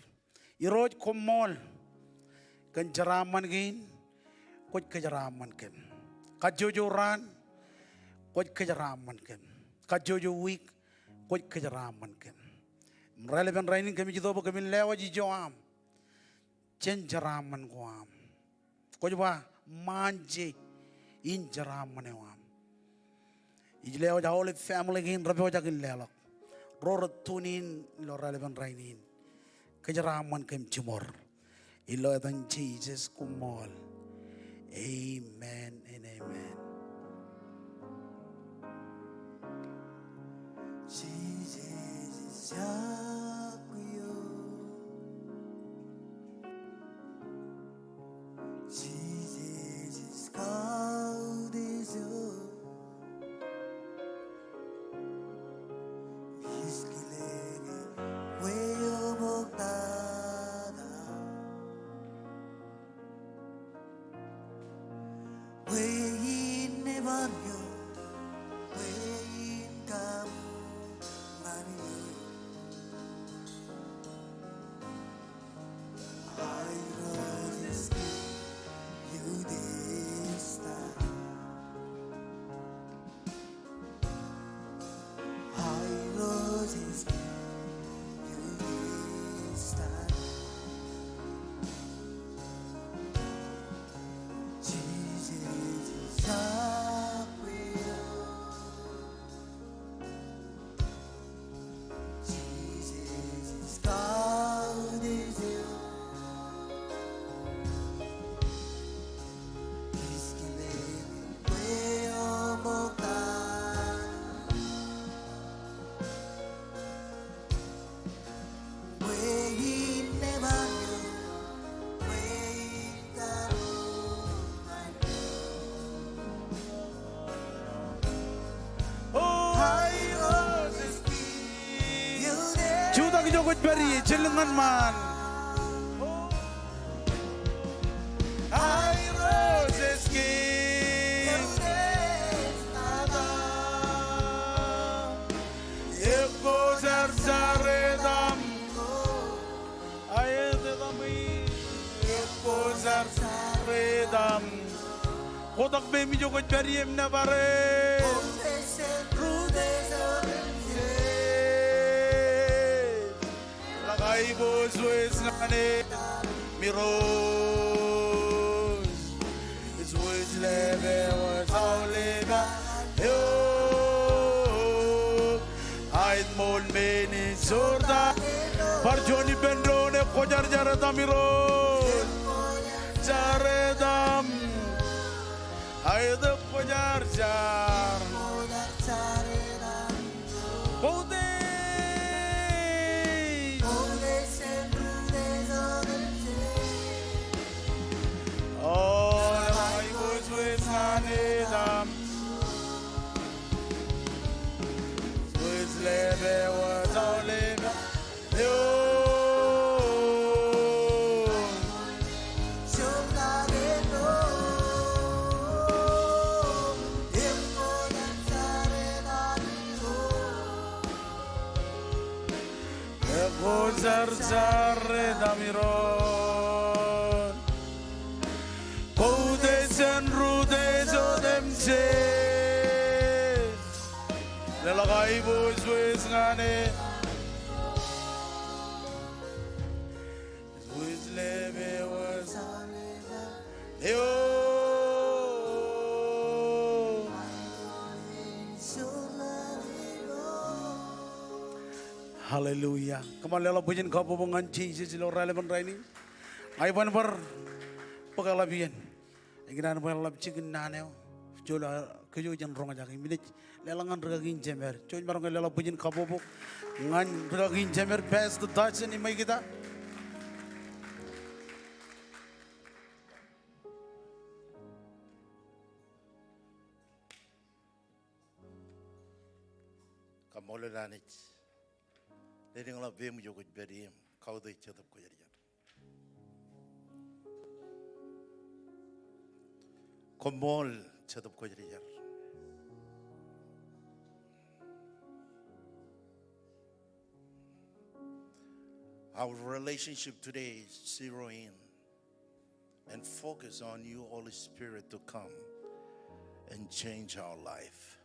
Irooj, koṃṃool kōn jeraaṃṃan kein, kwōj kōjeraaṃṃan kōm. Kajjojo raan, kwōj kōjeraaṃṃan kōm. Kajjojo wiik, kwōj kōjeraaṃṃan kōm. Im raelepen rainin kōmij itok bwe kōmin lewōj ijo aṃ jān jeraaṃṃan ko aṃ. Kwōj ba, ṃaanje in jeraaṃṃan eo aṃ. Ij lewōj aolep family kein rej pojak in leḷọk, ro rej tune in ilo raelepen rainin. Kōjeraaṃṃan kōm jiṃor. Ilo etan Jisōs koṃṃool. Amen and amen. Jisōs ej jabkwiō. Jisōs ej kautiej eo. Ij kile kwe eo ṃoktata. Kwe in nebar eo, kwe in kaṃṃan eo. Irooj ej kile eo ej tata. Jutak ijo kwōj pād ie, jen lōñ ñan ṃaan. Kotak peiṃ ijo kwōj pād ie im nōbar e. Ḷọk aiboojoj ñan e, Irooj. Ej wōj lepe wōj aolep eo. Aet ṃool men in jorta. Bar juon ippān doon, ekwōjarjar etaṃ Irooj. Jar etaṃ. Aet, ekwōjarjar. Koutiej. O, aiboojoj ñan etaṃ. Wōj lepe wōj aolep eo. Ekwōjarjar etaṃ Irooj. Koutiej jān rūtiej otemjej. Leḷọk aiboojoj ñan e. Wōj lepe wōj eo. Hallelujah. Come on, leḷọk bwijin kabbokbok ñan Jisōs ilo raelepen rainin. Ña iban bar bōk eḷap iien. Ikōṇaan bwe eḷap jikin naan eo. Joḷọk kōj jen roñjake im naaj leḷọk ñan rūkaki in jemed. Jouj maroñ ke leḷọk bwijin kabbokbok ñan rūkaki in jemed, Pastor Dodson im Mikita. Kaṃṃoolol Anij. Ledik ḷọk peiṃ ijo kwōj pād ie im kautiej Jetōb Kwōjarjar. Koṃṃool Jetōb Kwōjarjar. Our relationship today is zero in and focus on you, Holy Spirit, to come and change our life.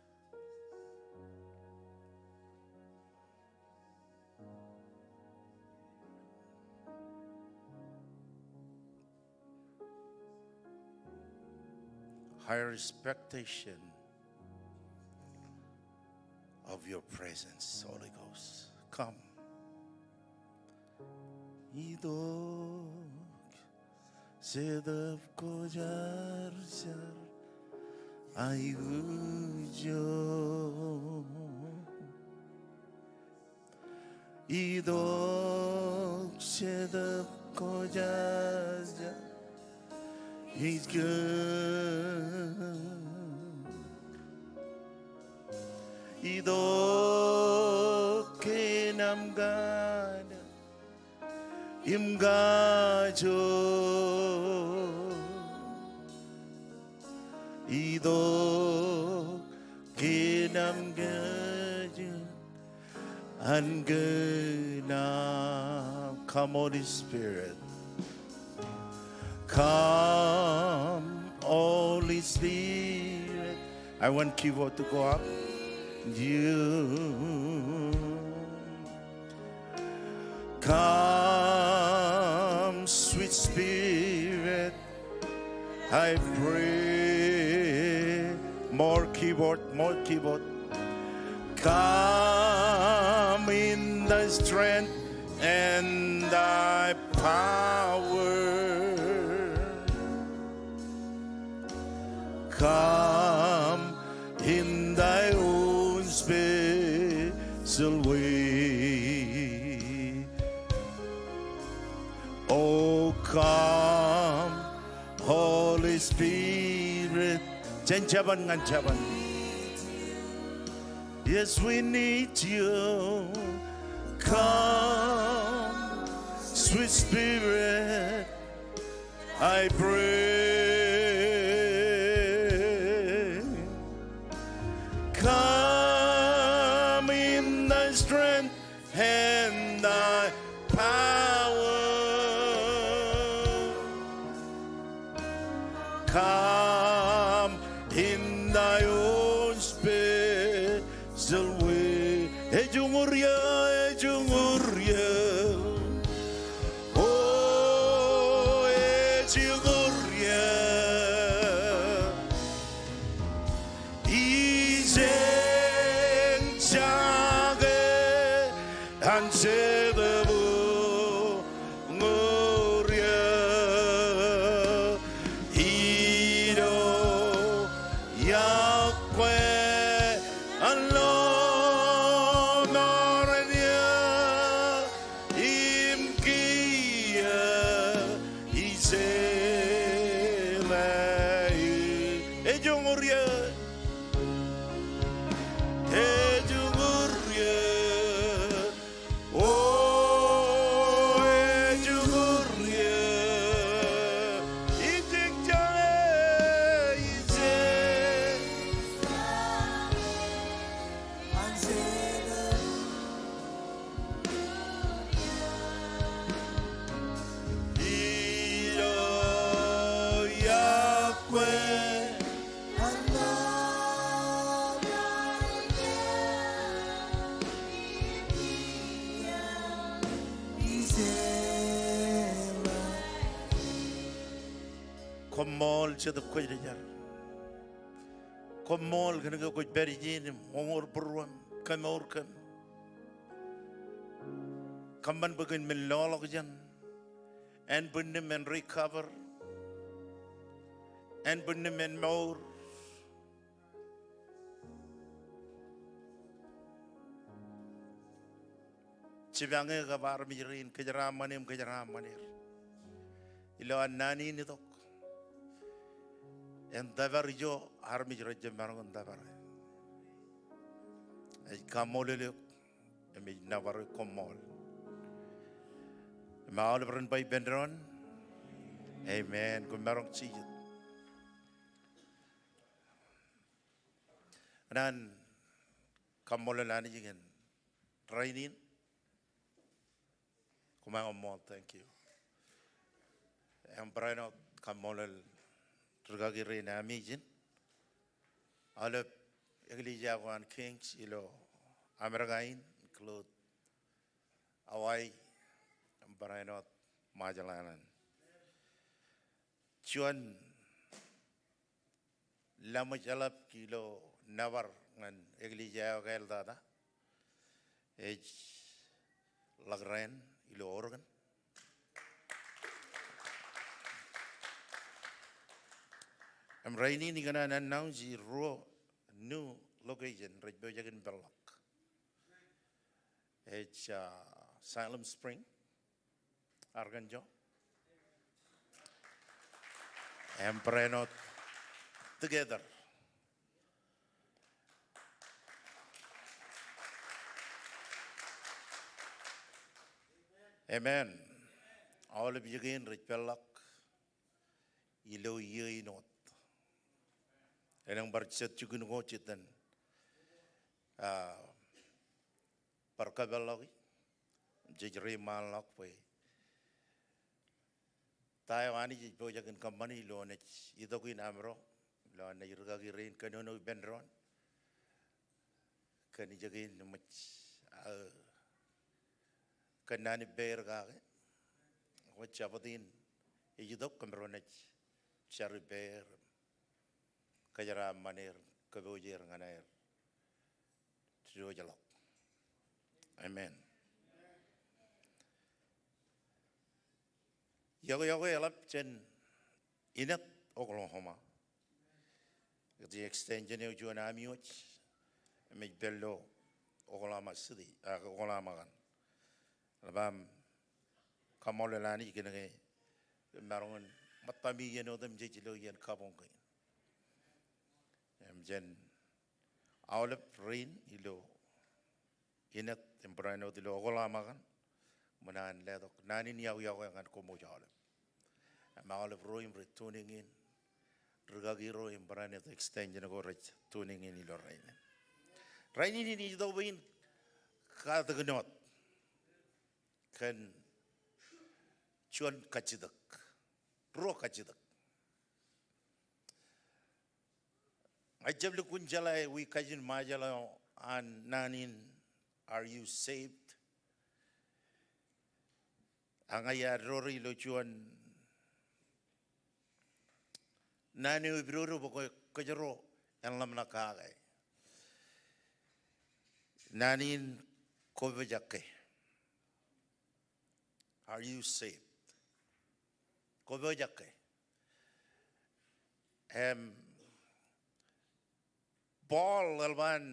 Higher expectation of your presence, Holy Ghost. Come. Itok Jetōb Kwōjarjar aikuj eok. Itok Jetōb Kwōjarjar ijkōn. Itok kōn aṃ kaṇ im kajoor. Itok kōn aṃ kajin an kōn aṃ. Come, Holy Spirit. Come, Holy Spirit. I want keyboard to go up. You come, sweet Spirit. I pray. More keyboard, more keyboard. Come in thy strength and thy power. Come in thy own special way. Oh, come, Holy Spirit. Jen Japan ñan Japan. Yes, we need you. Come, sweet Spirit, I pray. Come in thy strength and thy power. Come in thy own special way. Ejuñūr eō, ejuñūr eō. O, ejuñūr eō. Ijeñjake anjetōb ñūr eō, ilo iọkwe an ḷōṃarein eō, im kiiō ijeḷā. Ejuñūr eō, ejuñūr eō. O, ejuñūr eō. Ijeñjake, ijeñjake. Ilo iọkwe. Koṃṃool Jetōb Kwōjarjar. Koṃṃool kōnke kwōj pād ijin im uñūr būruōm, kemour kōm. Kōṃṃan bwe kōn men loḷọk jān. Ānbwinnūṃ en recover. Ānbwinnūṃ en mour. Jipañ eō kab armej rein, kōjeraaṃṃan eō im kōjeraaṃṃan er. Ilo an naan in itok, en tōpar ijo armej rejjab maroñ in tōpare. Ej kaṃṃoolol eok im ej nōbar eok, koṃṃool. Im aolep ren ba ippān doon, amen. Koṃ maroñ jijet. Kōṇaan kaṃṃoolol Anij kōn rainin. Koṃ ṃool, thank you. Im barāinwōt kaṃṃoolol rūkaki rein ami ijin. Aolep eklejia ko an Kings ilo Amerika in, include Hawaii, im barāinwōt Magellan. Juon laṃōj eḷap ilo nōbar ñan eklejia eo kāāltata ej ḷak rainin ilo Oregon. Im rainin ikōṇaan announce ruo new location rej pojak in peḷḷọk. Ej, uh, Siloam Spring, Arkansas. Im barāinwōt Decatur. Amen. Aolep ijekein rej peḷḷọk ilo iiō in wōt. Elōñ bar jet jikin ko jet in, ah, bar kōpeḷḷọki. Jej reiṃaanḷọk bwe ta eo Anij ej pojak in kōṃṃani ilo an naaj itok in amro, ilo an naaj rūkaki rein kōnono ippān doon, kōn ijekein eṃōj aō kōnnaan ippāer kake. Ekwe Jabōt in ej itok kōmro naaj jar ippāer, kōjeraaṃṃan er, kōpooje er ñan aer diwōjḷọk. Amen. Iọkwe, iọkwe eḷap jān Enid, Oklahoma. Ej extension eo juon ami wōj im ej pād ilo Oklahoma City, ah, Oklahoma kaṇ. Eḷap aṃ kaṃṃoolol Anij kōnke maroñ in ṃōttami iien otemjej ilo iien kabuñ kein. Im jān aolep rein ilo Enid im barāinwōt ilo Oklahoma kaṇ, ṃōṇōṇō in letok naan in iọkwe, iọkwe ñan koṃwōj aolep. Im aolep ro im rej tuning in, rūkaki ro im barāinwōt extension ko rej tuning in ilo rainin. Rainin in ij itok bwe in katiknot kōn juon kajjitōk, ruo kajjitōk. Ij jab lukkuun jeḷā ewi kajin Ṃajeḷ eo an naan in, Are you saved? Ak ña iar doore ilo juon naan eo epidodo bwe kōjro en ḷōmṇak kake. Naan in, Kwōpojak ke? Are you saved? Kwōpojak ke? Im, Paul eḷap an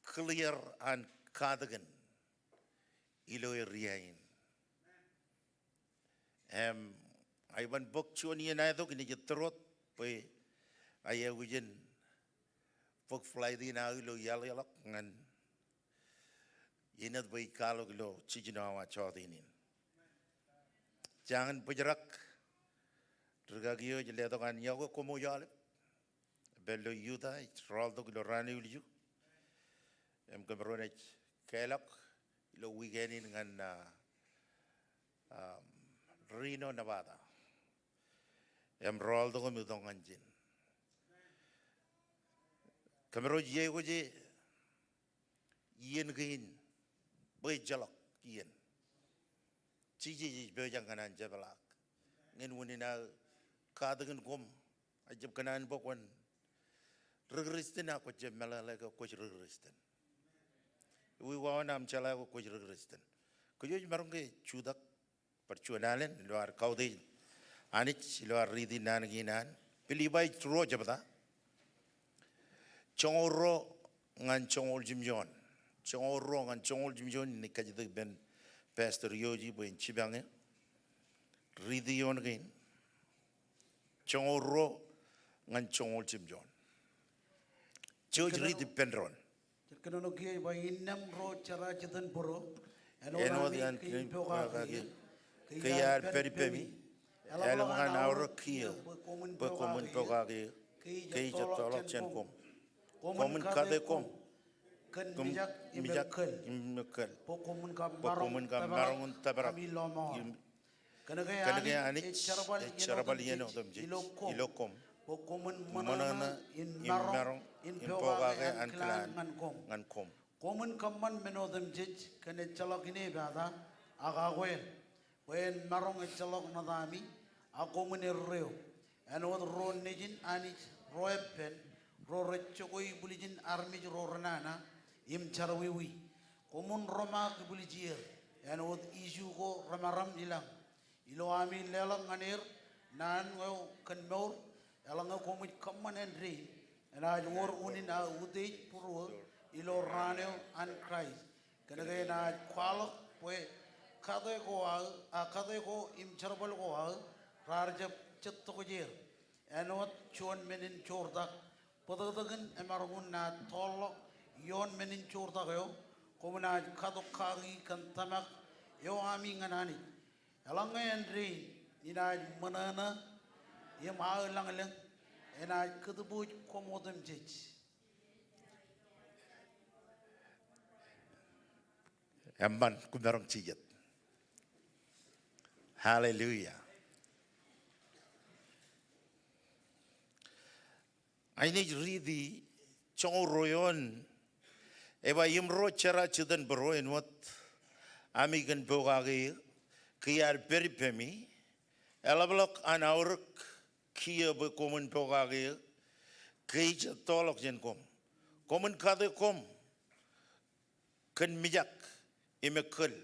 clear an katakin ilo area in. Im, ij ban bōk juon iien aetok, inaaj ettōr wōt bwe ij aikuj in bōk flight in aō ilo iaḷ ḷọk ñan Enid bwe ij kwaḷọk ilo jiljino awa jọteen in. Jañin bōjrak, rikaki eo ej letok an yokwe koṃ ej aolep. Ej pād ilo Utah, ej rọọltok ilo raan eo ilju. Im kōmro naaj kālọk ilo weekend in ñan, ah, um, Reno, Nevada. Im rọọltok im itok ñan ijin. Kōmro ej aikuj iien kein bwe ejjeḷọk iien. Jisōs ej pojak ñan an jepḷaak. Ñan unin aō katakin koṃ, ejjab kōṇaan bwe kwōn ri-Kristian ak kwōjjab meḷeḷe ke kwōj ri-Kristian. Ewi wāween aṃ jeḷā ke kwōj ri-Kristian? Kōj wōj maroñ ke jutak bar juon alen ilo ad kautiej Anij ilo ad riiti naan kein an Pilippai ruo jebta, joñoul ruo ñan joñoul jimjuon. Joñoul ruo ñan joñoul jimjuon, inaaj kajjitōk ippān Pastor Yoji bwe en jipañ eō. Riiti eoon kein. Joñoul ruo ñan joñoul jimjuon. Jouj riit ippān doon. Jen kōnono kiiō ej ba, innām ro jera jitōnbōro, āinwōt an kein pokake eō, ke iar pād ippemi, eḷap an aorōk kiiō bwe koṃwin pokake eō, ke ij ettoḷọk jān koṃ. Koṃwin kate koṃ kōn mijak im ekkōl, bwe koṃwin kab maroñ in tōprak im Kōnke Anij ej jerbal iien otemjej ilo koṃ, bwe koṃwin ṃōṇōṇō in maroñ in pokake ankilaan ñan koṃ. Koṃwin kōṃṃan men otemjej kōn ejjeḷọk inepata ak akwāāl, bwe en maroñ ejjeḷọk ṇotami ak koṃwin erreo, āinwōt ro nejin Anij ro eppān, ro rej jokwe ibwiljin armej ro renana im jerọwiwi. Koṃwin romaak ibwiljier āinwōt iju ko remaram ilañ. Ilo ami leḷọk ñan er naan eo kōn mour, eḷaññe koṃij kōṃṃan āindein, enaaj wōr unin aō utiej būruō ilo raan eo an Kraist. Kōnke enaaj kwaḷọk bwe kate ko aō, a kate ko im jerbal ko aō raar jab jet tokjāer. Āinwōt juon men in joortak, bōtōktōkin emaroñ in naaj tọọrḷọk ioon men in joortak eo, koṃ naaj katok kaki kōn tōmak eo ami ñan Anij. Eḷaññe āindein inaaj ṃōṇōṇō im aō lañlōñ, enaaj kōtbōj koṃ otemjej. Eṃṃan, kwōmaroñ jijet. Hallelujah. Inaaj riiti joñoul ruo eoon, ej ba, im ro jera jitōnbōro āinwōt ami kōn pokake eō, ke iar pād ippemi, eḷapḷọk an aorōk kiiō bwe koṃwin pokake eō, ke ij ettoḷọk jān koṃ. Koṃwin kate koṃ kōn mijak im ekkōl,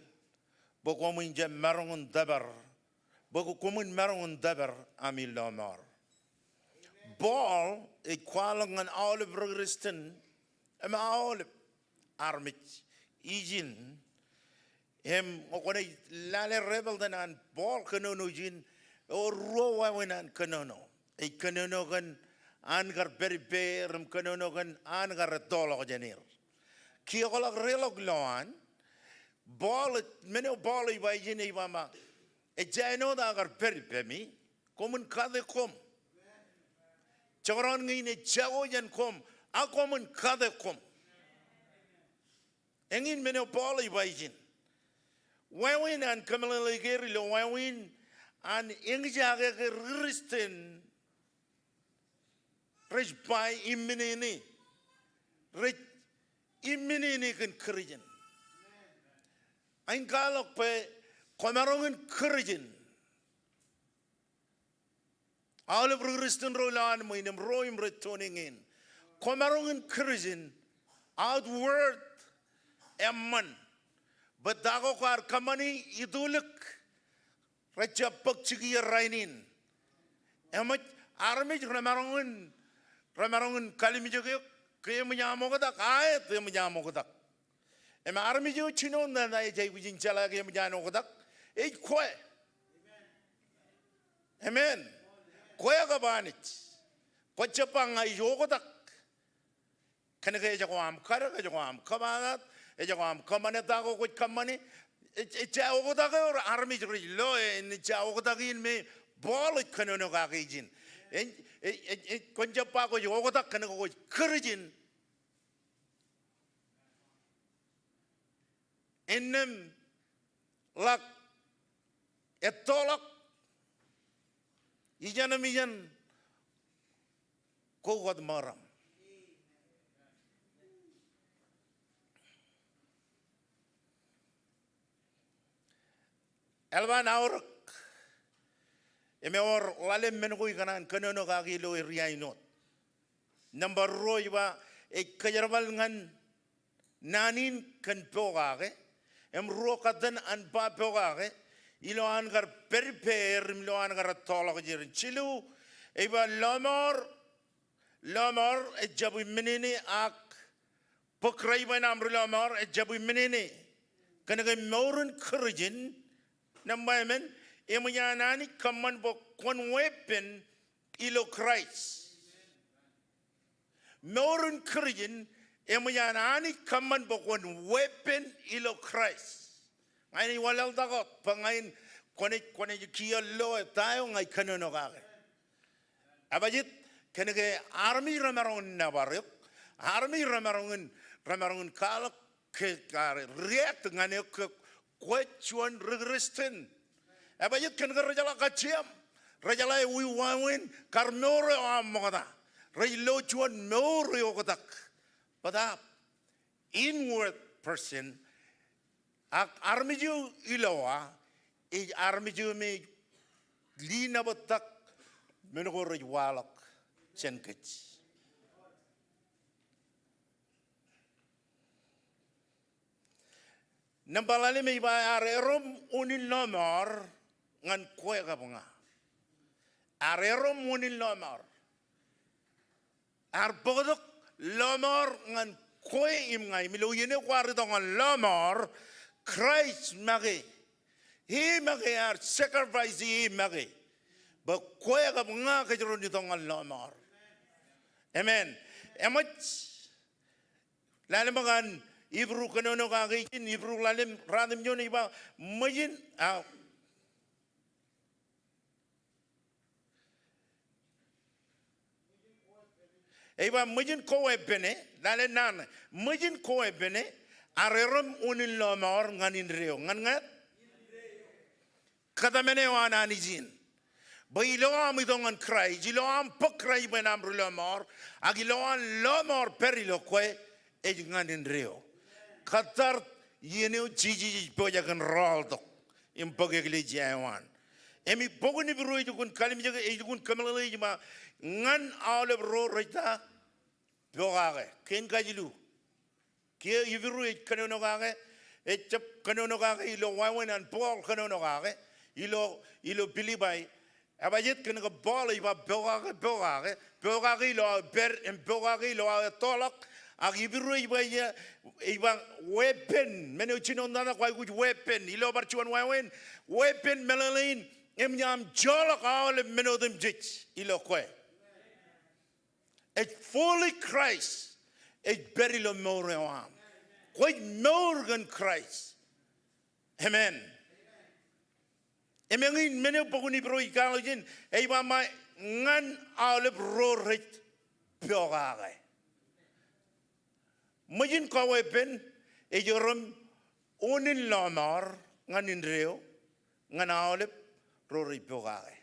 bwe koṃwin jab maroñ in tōpar, bwe koṃwin maroñ in tōpar ami lọmọọr. Paul ej kwaḷọk ñan aolep ri-Kristian im aolep armej ijin. Im kwōnaaj lale rebōlten an Paul kōnono ijin, ewōr ruo wāween an kōnono. Ej kōnono kōn an kar pād ippāer im kōnono kōn an kar ettoḷọk jān er. Kiiō kwaḷọk deḷọñ ilowaan, Paul, men eo Paul ej ba ijin ej ba, ejja āinwōt aō kar pād ippemi, koṃwin kate koṃ. Jekdọọn ñe in ejako jān koṃ, a koṃwin kate koṃ. Eñin men eo Paul ej ba ijin. Wāween an kōmeḷeḷeik er ilo wāween an eñjake ke ri-Kristian Rej ba imminene. Rej imminene kōn Kūrjin. Ak in kwaḷọk bwe kwōmaroñ in Kūrjin. Aolep ri Kūrjin ro ilowaan ṃwiin im ro im rej tuning in. Kwōmaroñ in Kūrjin outward eṃṃan. Bwe ta ko kwaar kōṃṃani itulik rejjab bōk jikier rainin. Eṃōj armej remaroñ in, remaroñ in kalimjek eok ke eṃōj aṃ oktak, aet eṃōj aṃ oktak. Im armej eo jinoin tata ej aikuj in jeḷā ke eṃōj an oktak, ej kwe. Amen. Kwe kab Anij. Kwōjab ba ña ij oktak. Kōnke ejako aṃ kadek, ejako aṃ kōmaat, ejako aṃ kōṃṃane ta ko kwōj kōṃṃane. Ej, ejja oktak eo armej rej lo, ej, ejja oktak in me Paul ej kōnono kake ijin. Ej, ej, ej, ej, kwōn jab ba kwōj oktak kōnke kwōj Kūrjin. Innām ḷak ettoḷọk ijeṇ im ijeṇ ko wōt ṃōram. Eḷap an aorōk im ewōr ḷalem men ko ikōṇaan kōnono kaki ilo area in wōt. Nōṃba ruo ej ba ej kōjerbal ñan naan in kōn pokake, im ruo kōttan an ba pokake, ilowaan kar pād ippāer im ilowaan kar ettoḷọk jirin. Jilu, ej ba lọmọọr, lọmọọr ejjab imminene ak bōk ri bwe in aṃ ri lọmọọr ejjab imminene. Kōnke mour in Kūrjin, nōṃba emān, eṃōj an Anij kōṃṃan bwe kwōn weeppān ilo Kraist. Mour in Kūrjin, eṃōj an Anij kōṃṃan bwe kwōn weeppān ilo Kraist. Ña in ej wanlaḷtak wōt, bwe ña in kwōnaaj, kwōnaaj kiiō lo ta eo ña ij kōnono kake. Ebajeet, kōnke armej remaroñ in nōbar eok, armej remaroñ in, remaroñ in kwaḷọk ke, ke react ñan eok ke kwe juon ri Kūrjin. Ebajeet kōnke rejeḷā kajjieṃ, rejeḷā ewi wāween kar mour eo aṃ ṃokta. Rej lo juon mour eoktak. Bōtaab inward person, ak armej eo ilowa ej armej eo me ej linapetak men ko rej waḷọk jān kōj. Nōṃba ḷalem ej ba ear erom unin lọmọọr ñan kwe kab ña. Ear erom unin lọmọọr. Ear bōktok lọmọọr ñan kwe im ña im ilo iien eo kwaar itok ñan lọmọọr, Kraist make. Im make ear sacrifice im make bwe kwe kab ña kōjro en itok ñan lọmọọr. Amen. Eṃōj Ḷalem eo an Hibru kōnono kake ijin, Hibru ḷalem ruatimjuon ej ba ṃōjin, a, ej ba ṃōjin koweeppāne, lale naan, ṃōjin koweeppāne, ear erom unin lọmọọr ñan indeeo, ñan ñe kōtmāne eo an Anij in. Bwe ilo aṃ itok ñan Kraist, ilo aṃ bōk Kraist bwe en aṃ ri lọmọọr, ak ilo an lọmọọr pād ilo kwe ej ñan indeeo. Kōttar iien eo Jisōs ej pojak in rọọltok im bōk eklejia eo an. Im bok in Hibru ej jukun kalimjek, ej jukun kōmeḷeḷe ej ba ñan aolep ro rej ta pokake. Kein kajilu. Kiiō Hibru ej kōnono kake, ejjab kōnono kake ilo wāween an Paul kōnono kake, ilo, ilo Pilippai. Ebajeet kōnke Paul ej ba pokake, pokake, pokake ilo aō pād, im pokake ilo aō ettoḷọk, ak Hibru ej ba ie, ej ba weeppān, men eo jinoin tata kwaikuj weeppān, ilo bar juon wāween, weeppān meḷeḷein, im ñe aṃ joḷọk aolep men otemjej ilo kwe. Ej fully Christ ej pād ilo mour eo aṃ. Kwōj mour kōn Christ. Amen. Im eñin men eo bok in Hibru ej kwaḷọk ijin, ej ba ṃae ñan aolep ro rej pokake. Ṃōjin koweeppān ej erom unin lọmọọr ñan indeeo ñan aolep ro rej pokake.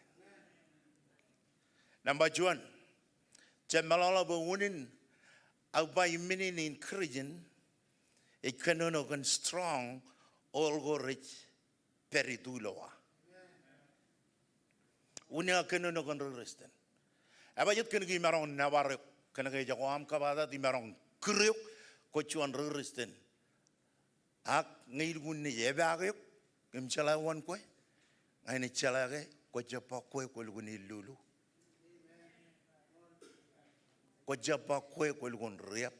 Nōṃba juon, Jab meḷeḷe bwe unin aō ba imminene in Kūrjin ej kōnono kōn stronghold ko rej pād itulowa. Unin aō kōnono kōn ri Kūrjin. Ebajeet kōn ke imaroñ nōbar eok, kōn ke ejako aṃ kabatat, imaroñ kūr eok, kwōj juon ri Kūrjin. Ak ñe ilukkuun naaj epaake eok im jeḷā wōn kwe, ña inaaj jeḷā ke kwō jab ba kwe kwō lukkuun illulu. Kwō jab ba kwe kwō lukkuun riab.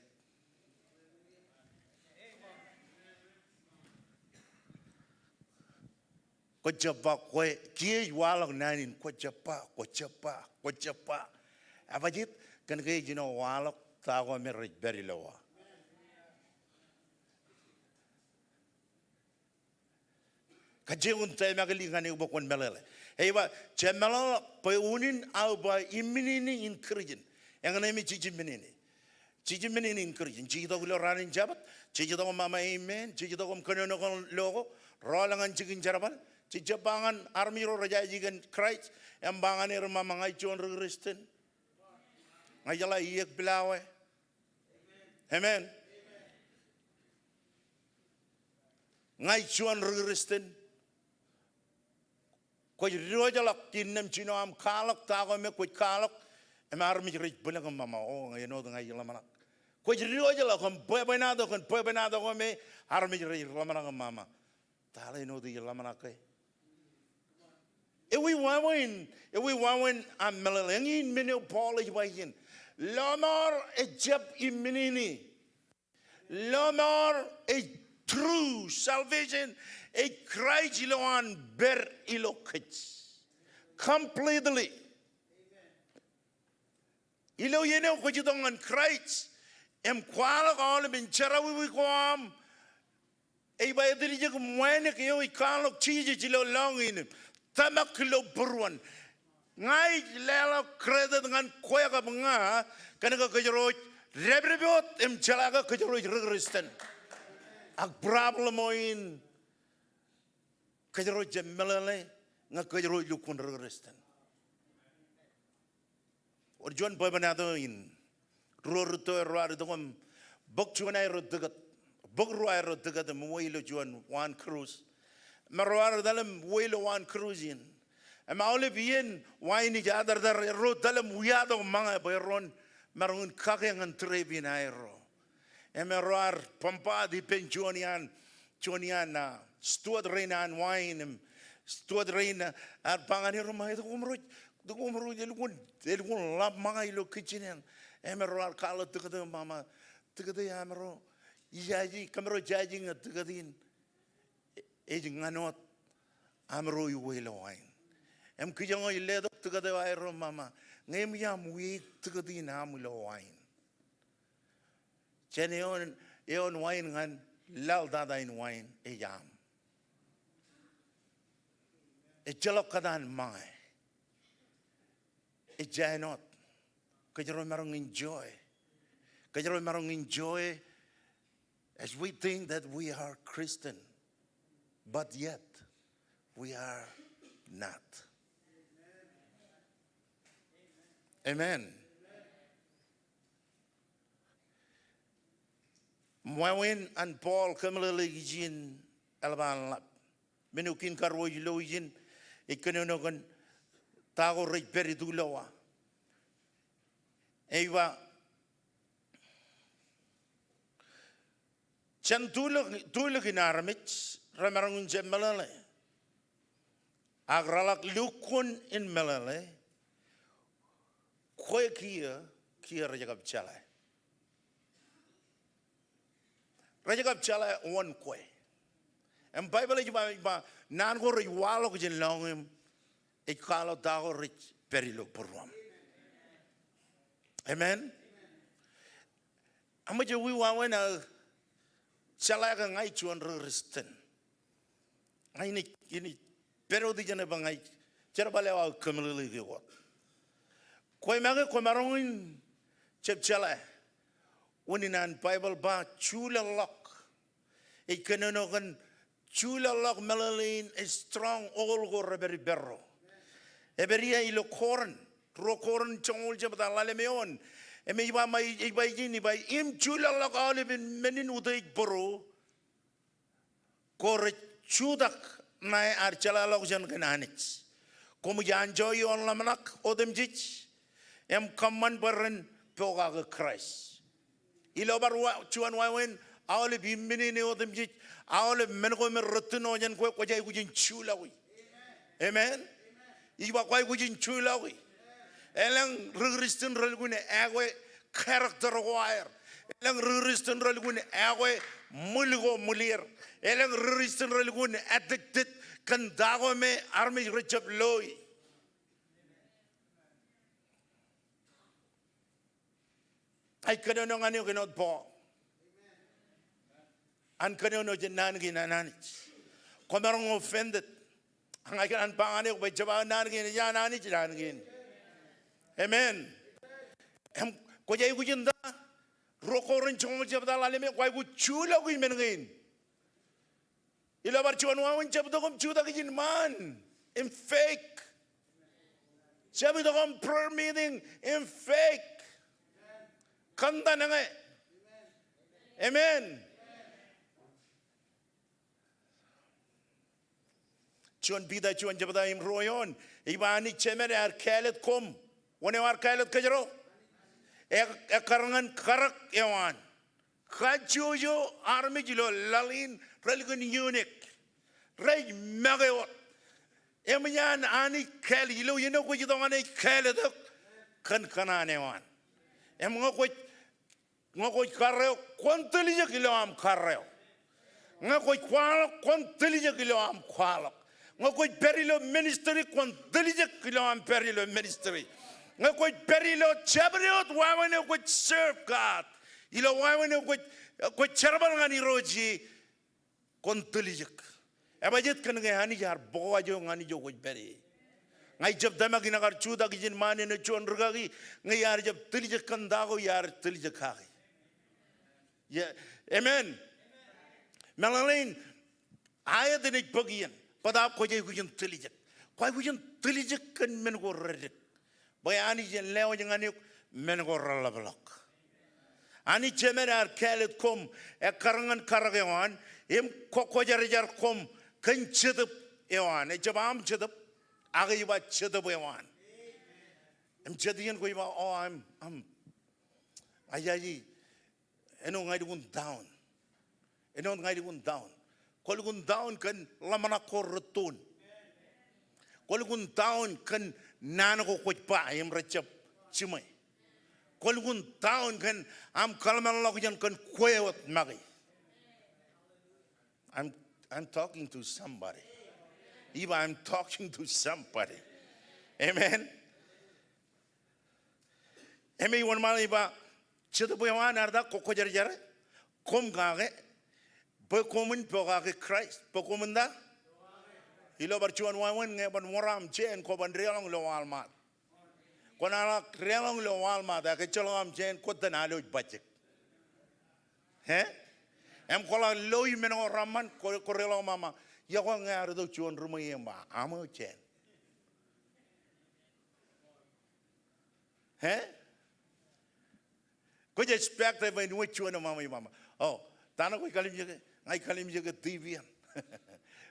Kwō jab ba kwe, kiiō ej waḷọk naan in, kwō jab ba, kwō jab ba, kwō jab ba. Ebajeet kōn ke ej jino waḷọk ta ko me rej pād ilowa. Kajjioñ in tōmak lik ñan eok bwe kwōn meḷeḷe. Ej ba, jab meḷeḷe bwe unin aō ba imminene in Kūrjin. Eñin eo me jej imminene. Jej imminene in Kūrjin. Jej itok ilo raan in Jabōt. Jej itok im aṃ amen. Jej itok im kōnono kōn lo ko. Rọọl ñan jikin jerbal. Jej jab ba ñan armej ro rej aikuj kōn Kraist im ba ñan er im aṃ, ña ij juon ri Kūrjin. Ña ijeḷā iiōk pilawā. Amen. Ña ij juon ri Kūrjin. Kwōj diwōjḷọk innām jino aṃ kwaḷọk ta ko me kwōj kwaḷọk, im armej rej bōlen im aṃ, o, āinwōt ña ij ḷōmṇak. Kwōj diwōjḷọk im bwebwenato kōn bwebwenato ko me armej rej ḷōmṇak im aṃ. Ta ḷe āinwōt ij ḷōmṇak ke? Ewi wāween, ewi wāween aṃ meḷeḷe? Eñin men eo Paul ej ba ijin. Lọmọọr ejjab imminene. Lọmọọr ej true salvation ej Kraist ilowaan pād ilo kōj. Completely. Ilo iien eo kwōj itok ñan Kraist im kwaḷọk aolepen jerọwiwi ko aṃ, ej ba etiljek im wānōk eo ej kwaḷọk Jisōs ilo lọñiin, tōmak ilo būruon. Ña ij leḷọk credit ñan kwe kab ña kōn ke kōjro ej dāpdep wōt im jeḷā ke kōjro ej ri Kūrjin. Ak problem eo in kōjro jab meḷeḷe ñe kōjro ej lukkuun ri Kūrjin. Wōr juon bwebwenato in. Ruo rūtto ro ar itok im bōk juon aerro tikōt. Bōk ruo aerro tikōt im uwe ilo juon waan cruise. Im ro ar etal im uwe ilo waan cruise in. Im aolep iien wain ej atartar, erro etal im wiatok ṃōñā bwe erro en maroñ in kake ñan trip in aerro. Im erro ar bōmbaat ippān juon iaan, juon iaan, ah, steward rein an wain, im steward rein, ah, ar ba ñan erro, ṃae, etke koṃro, etke koṃro elukkuun, elukkuun ḷap ṃōñā ilo kitchen eṇ? Im erro ar kwaḷọk tikōt eo im ba, ṃae, tikōt eo aṃro ijaje, kōmro jaje ñe tikōt in ej ñan wōt aṃro uwe ilo wain. Im kijoñ eo ej letok tikōt eo aerro im ba, ṃae, ñe eṃōj aṃ wiaik tikōt in aṃ ilo wain, jān eoon, eoon wain ñan laḷ tata in wain ej aṃ. Ejjeḷọk kōtaan ṃōñā. Ej āinwōt. Kōjro maroñ enjoy. Kōjro maroñ enjoy as we think that we are Christian, but yet we are not. Amen. Im wāween an Paul kōmeḷeḷeik ijin eḷap an ḷap. Men eo kein karuo ilo ijin ej kōnono kōn ta ko rej pād itulowa. Ej ba, jān tulōk, tulōk in armej remaroñ in jab meḷeḷe. Ak reḷak lukkuun in meḷeḷe, kwe kiiō, kiiō rej kab jeḷā. Rej kab jeḷā wōn kwe. Im Baibōḷ ej ba, ej ba, naan ko rej waḷọk jān lọñiṃ ej kwaḷọk ta ko rej pād ilo būruōṃ. Amen. Aṃ ej ewi wāween aō jeḷā ke ña ij juon ri Kūrjin? Ña inaaj, inaaj pād wōt ijeṇe bwe ña ij, jerbal eo aō kōmeḷeḷeik eok wōt. Kwe make kwōmaroñ in jab jeḷā unin an Baibōḷ ba juleḷḷọk. Ej kōnono kōn juleḷḷọk meḷeḷein stronghold ko repād ippārro. Epād ia ilo Korint. Ruo Korint joñoul jebta ḷalem eoon. Im ej ba ṃae, ej ba ijin, ej ba, im juḷọkḷọk aolep men in utiej būruo ko rej jutak ṇae ear jeḷāḷọkjeṇ kōn Anij. Koṃij enjoy ioon ḷōmṇak otemjej im kōṃṃan bwe ren pokake Kraist. Ilo bar wa-, juon wāween aolep imminene otemjej, aolep men ko me rūtto jān kwe, kwōj aikuj in juḷọki. Amen. Ij ba kwōj aikuj in juḷọki. Elōñ ri Kristian relukkuun akwōj character ko aer. Elōñ ri Kristian relukkuun akwōj ṃwil ko ṃwilier. Elōñ ri Kristian relukkuun addicted kōn ta ko me armej rejjab loi. Ij kōnono ñan eok āinwōt Paul. An kōnono jān naan kein an Anij. Kwōmaroñ offended. Ña ikōṇaan ba ñan eok bwe ij jab aō naan kein, ej an Anij naan kein. Amen. Im kwōj aikuj in ta, Ruo Korint joñoul jebta ḷalem eoon, kwōj aikuj juḷọki men kein. Ilo bar juon wāween jab itok im jutak ijin ṃaan im fake. Jab itok im prayer meeting im fake. Kōn ta ṇe ñe? Amen. Juon Piter juon jebta im ruo eoon, ej ba Anij Jemed ear kāālōt koṃ. Wōn eo ear kāālōt kōjro? E, ekkar ñan karōk eo an. Kajjojo armej ilo laḷ in relukkuun eunuch. Rej make wōt. Im eñin Anij kāālōt, ilo iien eo kwōj itok ñan e ej kāālōt eok kōn kōṇaan eo an. Im ñe kwōj, ñe kwōj karreo, kwōn tiljek ilo aṃ karreo. Ñe kwōj kwaḷọk, kwōn tiljek ilo aṃ kwaḷọk. Ñe kwōj pād ilo ministry, kwōn tiljek ilo aṃ pād ilo ministry. Ñe kwōj pād ilo jabdewōt wāween eo kwōj serve God, ilo wāween eo kwōj, kwōj jerbal ñan Irooj ie, kwōn tiljek. Ebajeet kōn ke Anij ear bōk waj eo ñan ijo kwōj pād ie. Ña ij jab tōmak in ekar jutak ijin ṃaan āinwōt juon rūkaki, ñe iar jab tiljek kōn ta ko iar tiljek kaki. Amen. Meḷeḷein, aet in ej bōk iien, bōtaab kwōj aikuj in tiljek. Kwōj aikuj in tiljek kōn men ko reddik. Bwe Anij en lewōj ñan eok men ko reḷapḷọk. Anij Jemed ear kāālōt koṃ ekkar ñan karōk eo an, im kwōjarjar koṃ kōn Jetōb eo an. Ejjab aṃ Jetōb, ak ej ba Jetōb eo an. Im jet iien kwōj ba, oh, I'm, I'm, ajaji, āinwōt ña ilukkuun down. Āinwōt ña ilukkuun down. Kwō lukkuun down kōn ḷōmṇak ko rūttoon. Kwō lukkuun down kōn naan ko kwōj ba im rejjab jiṃwe. Kwō lukkuun down kōn aṃ kōḷmānḷọkjeṇ kōn kwe wōt make. I'm, I'm talking to somebody. Ij ba, I'm talking to somebody. Amen. Im ej wōnṃaanḷọk ej ba, Jetōb eo an ear ta? Kwōjarjar koṃ kake, bwe koṃwin pokake Kraist. Bwe koṃwin ta? Ilo bar juon wāween ñe eban wōr aṃ jāān, kwōban deḷọñ ilo Walmart. Kwōnaaj deḷọñ ilo Walmart, ak ejjeḷọk aṃ jāān, kwōj tōn alwōj bajjek. He? Im kwōḷak loi men ko reṃṃan, kwō, kwō deḷọñ ṃaṃa. Iọkwe ñe ear itok juon ri ṃweiie im ba, aṃ eo jāān. He? Kwōj expect bwe en wōj juon eo ṃaṃa ej ba, oh, ta ṇe kwōj kallimjeke? Ña ij kallimjeke TV eṇ.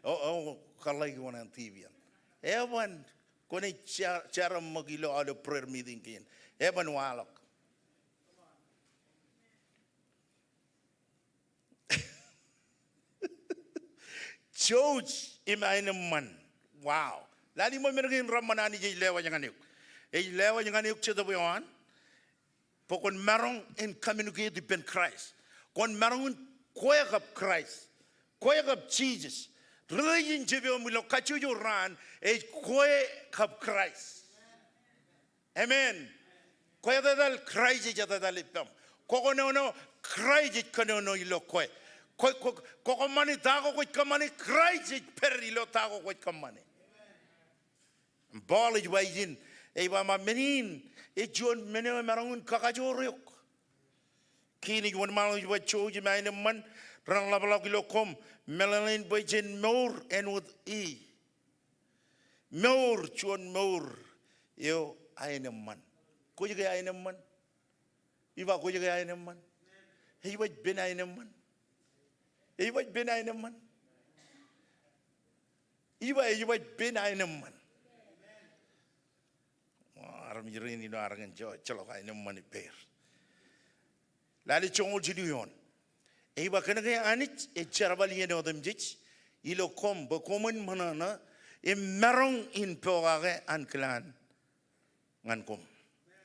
Oh, oh, kōḷḷāik wōṇāān TV eṇ. Eban, kwōnaaj jar-, jarōṃṃōk ilo aolep prayer meeting kein. Eban waḷọk. Jouj im aenōṃṃan. Wow. Lale ṃōk men kein reṃṃan Anij ej lewōj ñan eok. Ej lewōj ñan eok Jetōb eo an. Bwe kwōn maroñ in communicate ippān Kraist. Kwōn maroñ in kwe kab Kraist. Kwe kab Jisōs. Relationship eo im ilo kajjojo raan ej kwe kab Kraist. Amen. Kwō etetal, Kraist ej etetal ippaṃ. Kwō kōnono, Kraist ej kōnono ilo kwe. Kwō, kwō, kwō kōṃṃani ta ko kwōj kōṃṃani, Kraist ej pād ilo ta ko kwōj kōṃṃani. Paul ej ba ijin, ej ba ṃae men in, ej juon men eo emaroñ in kakajoor eok. Kein ej wōnṃaanḷọk ej ba jouj im aenōṃṃan ren ḷapḷọk ilo koṃ, meḷeḷein bwe jen mour āinwōt e. Mour, juon mour eo aenōṃṃan. Kwōj ke aenōṃṃan? Ij ba kwōj ke aenōṃṃan? Ej baj pen aenōṃṃan. Ej baj pen aenōṃṃan. Ij ba ej baj pen aenōṃṃan. Armej rein ilo arro ñan ejjeḷọk aenōṃṃan ippāer. Lale joñoul jilu eoon. Ej ba kōnke Anij ej jerbal iien otemjej ilo koṃ bwe koṃwin ṃōṇōṇō im maroñ in pokake ankilaan ñan koṃ.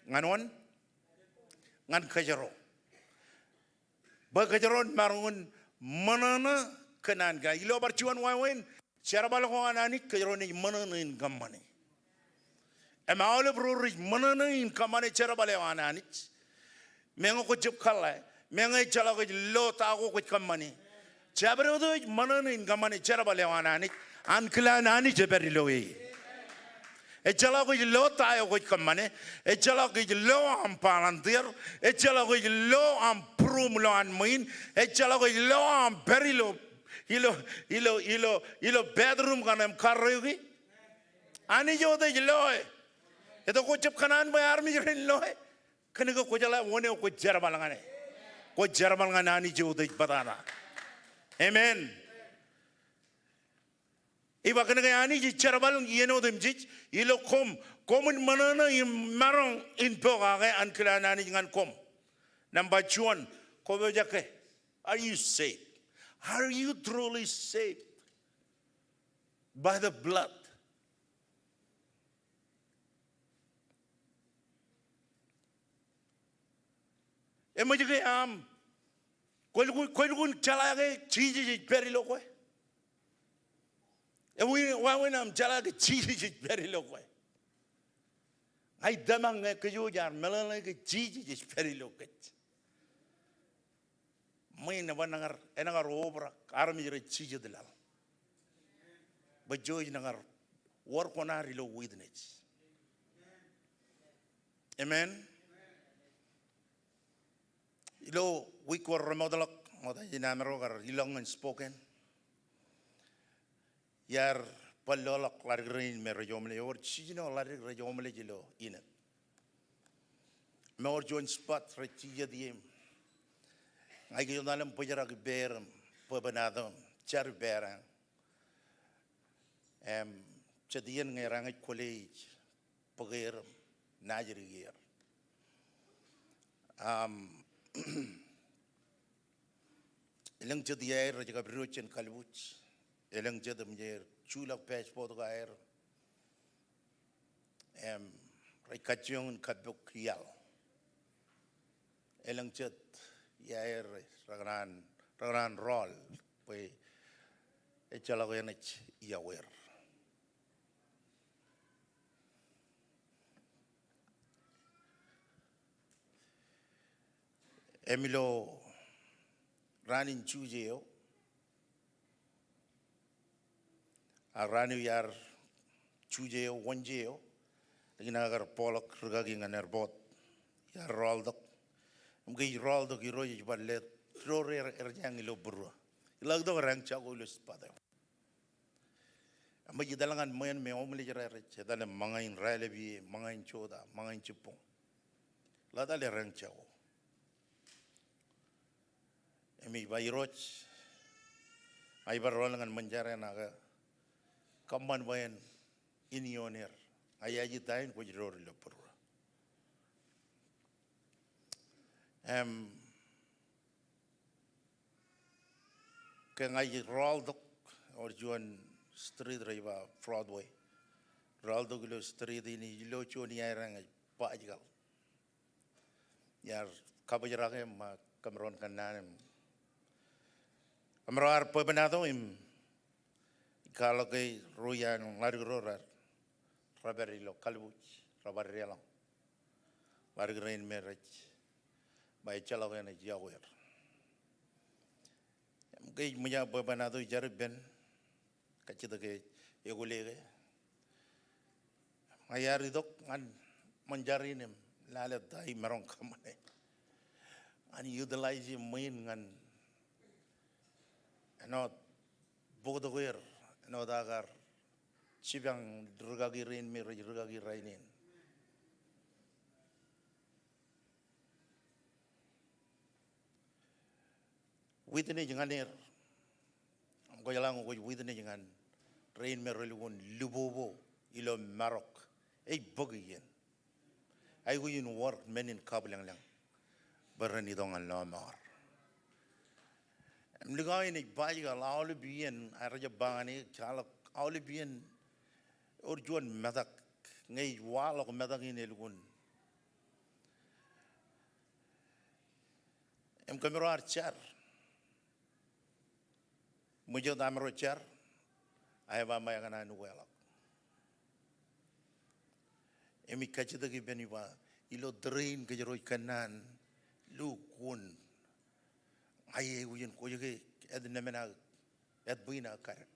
Ñan wōn? Ñan kōjro. Bwe kōjro en maroñ in ṃōṇōṇō kōn ankilaan. Ilo bar juon wāween jerbal ko an Anij, kōjro naaj ṃōṇōṇō in kōṃṃane. Im aolep ro rej ṃōṇōṇō in kōṃṃane jerbal eo an Anij, meñe kwōj jab kōḷḷā, meñe ejjeḷọk ej lo ta ko kwōj kōṃṃane, jabdewōt eo ej ṃōṇōṇō in kōṃṃane jerbal eo an Anij, ankilaan Anij ej pād ilo e. Ejjeḷọk ej lo ta eo kwōj kōṃṃane, ejjeḷọk ej lo aṃ volunteer, ejjeḷọk ej lo aṃ būruōm ilowaan ṃwiin, ejjeḷọk ej lo aṃ pād ilo, ilo, ilo, ilo, ilo bathroom kaṇe im karreoiki. Anij wōt ej loe. Etke kwō jab kōṇaan bwe armej rein loe? Kōnke kwō jeḷā wōn eo kwōj jerbal ñan e. Kwōj jerbal ñan Anij wōt ej bōtata. Amen. Ej ba kōnke Anij ej jerbal iien otemjej ilo koṃ, koṃwin ṃōṇōṇō im maroñ in pokake ankilaan Anij ñan koṃ. Nōṃba juon, kwō pojak ke? Are you saved? Are you truly saved by the blood? Eṃōj ke aṃ, kwōj lukkuun, kwōj lukkuun jeḷā ke Jisōs ej pād ilo kwe? Ewi, wāween aṃ jeḷā ke Jisōs ej pād ilo kwe? Ña ij tōmak ñe kōj wōj ar meḷeḷe ke Jisōs ej pād ilo kōj. Ṃwiin eban kar, en kar obrak armej rej jijet laḷ. Bwe jej kar wōr kuṇaad ilo witness. Amen. Ilo wiik ko remootḷọk, ṃokta jān amro kar ilọk ñan Spokane. Iar bar loḷọk ḷaddik rein me rej homeless, ewōr jiljino ḷaddik rej homeless ilo Enid. Im ewōr juon spot rej jijet ie im ña ij kōjatdikḷọk im bōjrak ippāer im bwebwenato im jar ippāer. Im jet iien ñe erro ña ij kwōle ij bōk er im naaj dik er. Am, elōñ jet iaer rej kab diwōj jān kalbuuj. Elōñ jet eṃōj aer juḷọk passport ko aer. Im rej kajjioñ in kappok iaḷ. Elōñ jet iaer rekōṇaan, rekōṇaan rọọl bwe ejjeḷọk enaaj iọkwe er. Im ilo raan in Juje eo, ak raan eo iar Juje eo, Wōnje eo, ikōṇaan kar bōkḷọk rikaki ñan airport. Iar rọọltok. Im ke ij rọọltok Irooj ej bar letok er, er jañ ilo būruō. Iḷak tok raṇ jako ilo spot eo. Im ij etal ñan ṃweeṇ me homeless raṇ rej etal im ṃōñā in raelep ie, ṃōñā in jota, ṃōñā in jibboñ. Ḷak etal raṇ jako. Im ij ba Irooj, ña ij bar rọọl ñan ṃōn jar eṇ ak kōṃṃan bwe en in ioon er. Ña iar ij ta in kwōj door ilo būruō. Im ke ña ij rọọltok, ewōr juon street rej ba Broadway. Rọọltok ilo street in ij lo juon iaer eṇ ej bajkal. Iar kabōjrak im kōmro kōnnaan im kōmro ar bwebwenato im ij kwaḷọk ke ruo iaan ḷaddik ro raar, repād ilo kalbuuj, rebar deḷọñ ḷaddik rein me rej ba ejjeḷọk enaaj iọkwe er. Im ke ij ṃōj aō bwebwenato ij jar ippān, kajjitōk ke ekwōle ke. Ña iar itok ñan ṃōn jar in im lale ta eo imaroñ kōṃṃane ñan utilize ṃwiin ñan āinwōt bōktok er, āinwōt aō kar jipañ rikaki rein me rej rikaki rainin. witness ñan er. Im kwōjeḷā ñe kwōj witness ñan rein me relukkuun lipopo ilo marok ej bōk iien. Aikuj in wōr men in kabwilōñlōñ bwe ren itok ñan lọmọọr. Im likao in ej bajjek aolep iien, ak rej ba ñan e, ejjeḷọk aolep iien ewōr juon metak ñe ej waḷọk metak in elukkuun. Im kōmro ar jar. Ṃōj wōt amro jar, ak ej ba ṃae kōṇaan ukeḷọk. Im ij kajjitōk ippān ij ba ilo tōre in kōjro ej kōnnaan lukkuun. Ña ij aikuj in kwōj ke ej nemān ak ej bwijin ak kadek.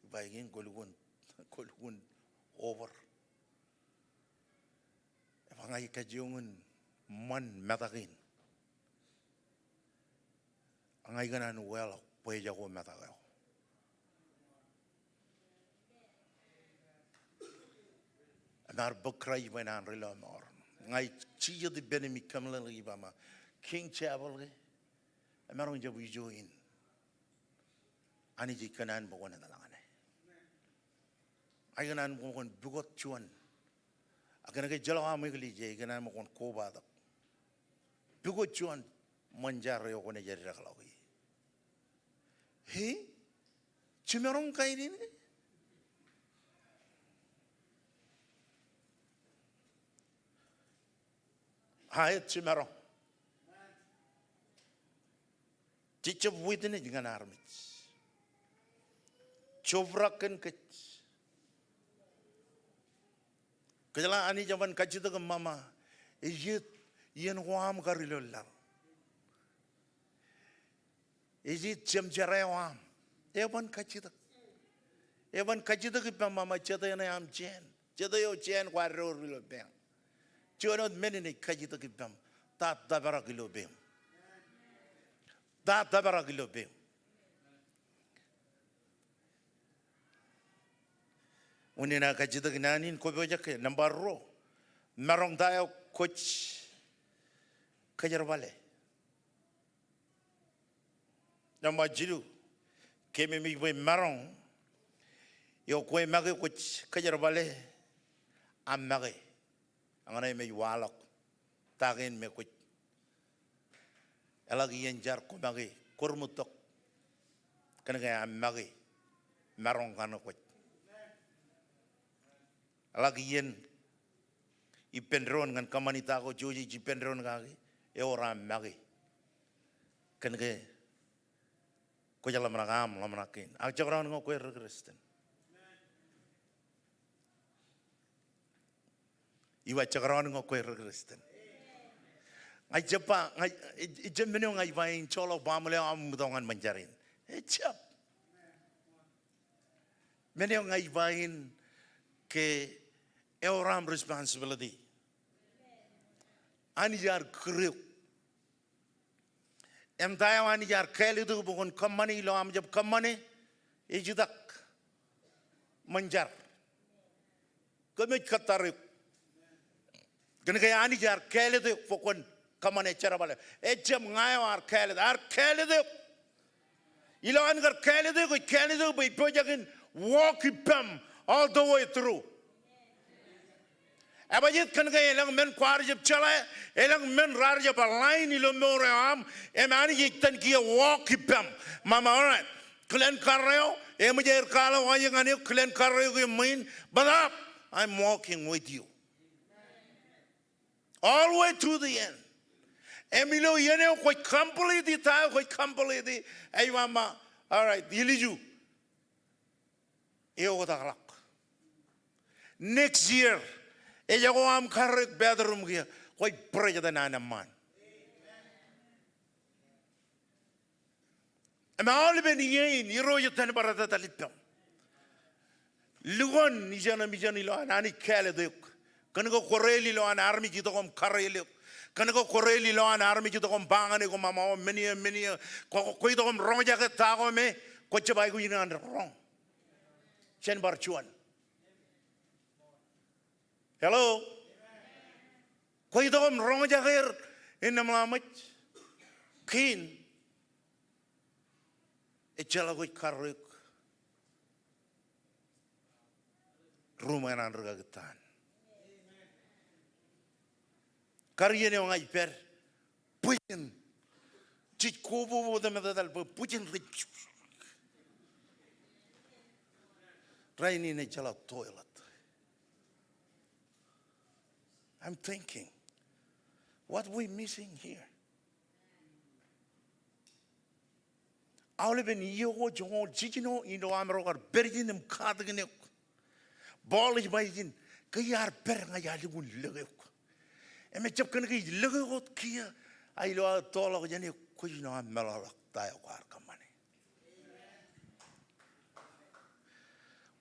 Ij ba ij kein kwōlukkuun, kwōlukkuun over. Ej ba ña ij kajjioñ in ṃan metak in. Ña ij kōṇaan ukeḷọk bwe ejako metak eo. Im ear bōk Kraist bwe en an ri lọmọọr. Ña ij jijet ippān im ij kōmeḷeḷeik ij ba ṃae King Chapel ke emaroñ jab ijo in Anij ej kōṇaan bwe kwōn etal ñan e. Ña ij kōṇaan bwe kwōn pukot juon. Ak kōnke ejjeḷọk aṃ eklejia, ij kōṇaan bwe kwōn kobatok. Pukot juon ṃōn jar eo kwōnaaj eddekḷọk ie. He? Jimaroñ kain in ke? Aet, jimaroñ. Jej jab witness ñan armej. Jobrak kōn kōj. Kōjeḷā Anij eban kajjitōk im ṃaṃa, ej iien ko aṃ kar ilo laḷ. Ej iien jemjerā eo aṃ. Eban kajjitōk. Eban kajjitōk ippaṃ ṃaṃa, jete ṇe aṃ jāān. Jete eo jāān kwaar door ilo peañ. Juon wōt men in ej kajjitōk ippaṃ. Ta tōprak ilo peim? Ta tōprak ilo peim? Unin aō kajjitōk naan in kwō pojak ke, nōṃba ruo. Maroñ ta eo kwōj kōjerbale? Nōṃba jilu. Keememej bwe maroñ eo kwe make kwōj kōjerbale aṃ make. Eñṇe im ej waḷọk ta kein me kwōj. Eḷak iien jar kwō make, kwōrṃwitok. Kōnke aṃ make maroñ kaṇe kwōj. Eḷak iien ippān doon ñan kōṃṃani ta ko jej ippān doon kake, ewōr aṃ make. Kōnke kwōj ḷōmṇak aṃ ḷōmṇak kein. Ak jekdọọn ñe kwe ri Kristian. Ij ba jekdọọn ñe kwe ri Kristian. Ña ij jab ba, ña ij, ij jab men eo ña ij ba in joḷọk baaṃle eo aṃ itok ñan ṃōn jar in. Ejjab. Men eo ña ij ba in ke ewōr aṃ responsibility. Anij ear kūr eok. Im ta eo Anij ear kāālōt eok bwe kwōn kōṃṃane ilo aṃ jab kōṃṃane, ej itak ṃōn jar. Kōmij kōttar eok. Kōnke Anij ear kāālōt eok bwe kwōn kōṃṃane jerbal eo. Ejjab ña eo ear kāālōt, ear kāālōt eok. Ilowaan kar kāālōt eok, ej kāālōt eok bwe ej pojak in walk ippaṃ all the way through. Ebajjeet? Kōnke elōñ men kwaar jab jeḷā, elōñ men raar jab align ilo mour eo aṃ, im Anij ej itōn kiiō walk ippaṃ. Ṃaṃa, all right. Kilen karreo, eṃōj aer kwaḷọk aō ñan eok, kilen karreo ke ṃwiin, but up, I'm walking with you. All the way to the end. Im ilo iien eo kwōj complete i, ta eo kwōj complete i, ej ba ṃae, all right, Iliju, eoktakḷọk. Next year, ejako aṃ karreo bathroom kiiō, kwōj bwidej iten an eṃṃaan. Im aolepen iien in Irooj etan bar etetal ippaṃ. Lukkuun ijeṇ im ijeṇ ilowaan Anij kāālōt eok. Kōn ke kwō reel ilowaan armej itok im karreel eok. Kōn ke kwō reel ilowaan armej itok im ba ñan eok ṃaṃa, o men eo, men eo. Kwō, kwō itok im roñjake ta ko me kwō jab aikuj in roñ jān bar juon. Hello? Kwōj itok im roñjake er innām ḷaṃōj kein. Ejjeḷọk ej karreoik ruo ṃōṇōṇō ṇe an rūkaki taan. Kar iien eo ña ij pād, bwijin. Jej kobobo wōt im etetal bwe bwijin rej. Rainin ejjeḷọk toilet. I'm thinking, what we missing here? Aolepen iiō ko joñoul jiljino ilo aṃro kar pād ijin im katakin eok. Paul ej ba ijin, ke iar pād ña iar lukkuun lōke eok. Im ejjab kōn ke ij lōke eok wōt kiiō, a ilo aō toḷọk jān eok, kwōj jino aṃ meḷọkḷọk ta eo kwaar kōṃṃane.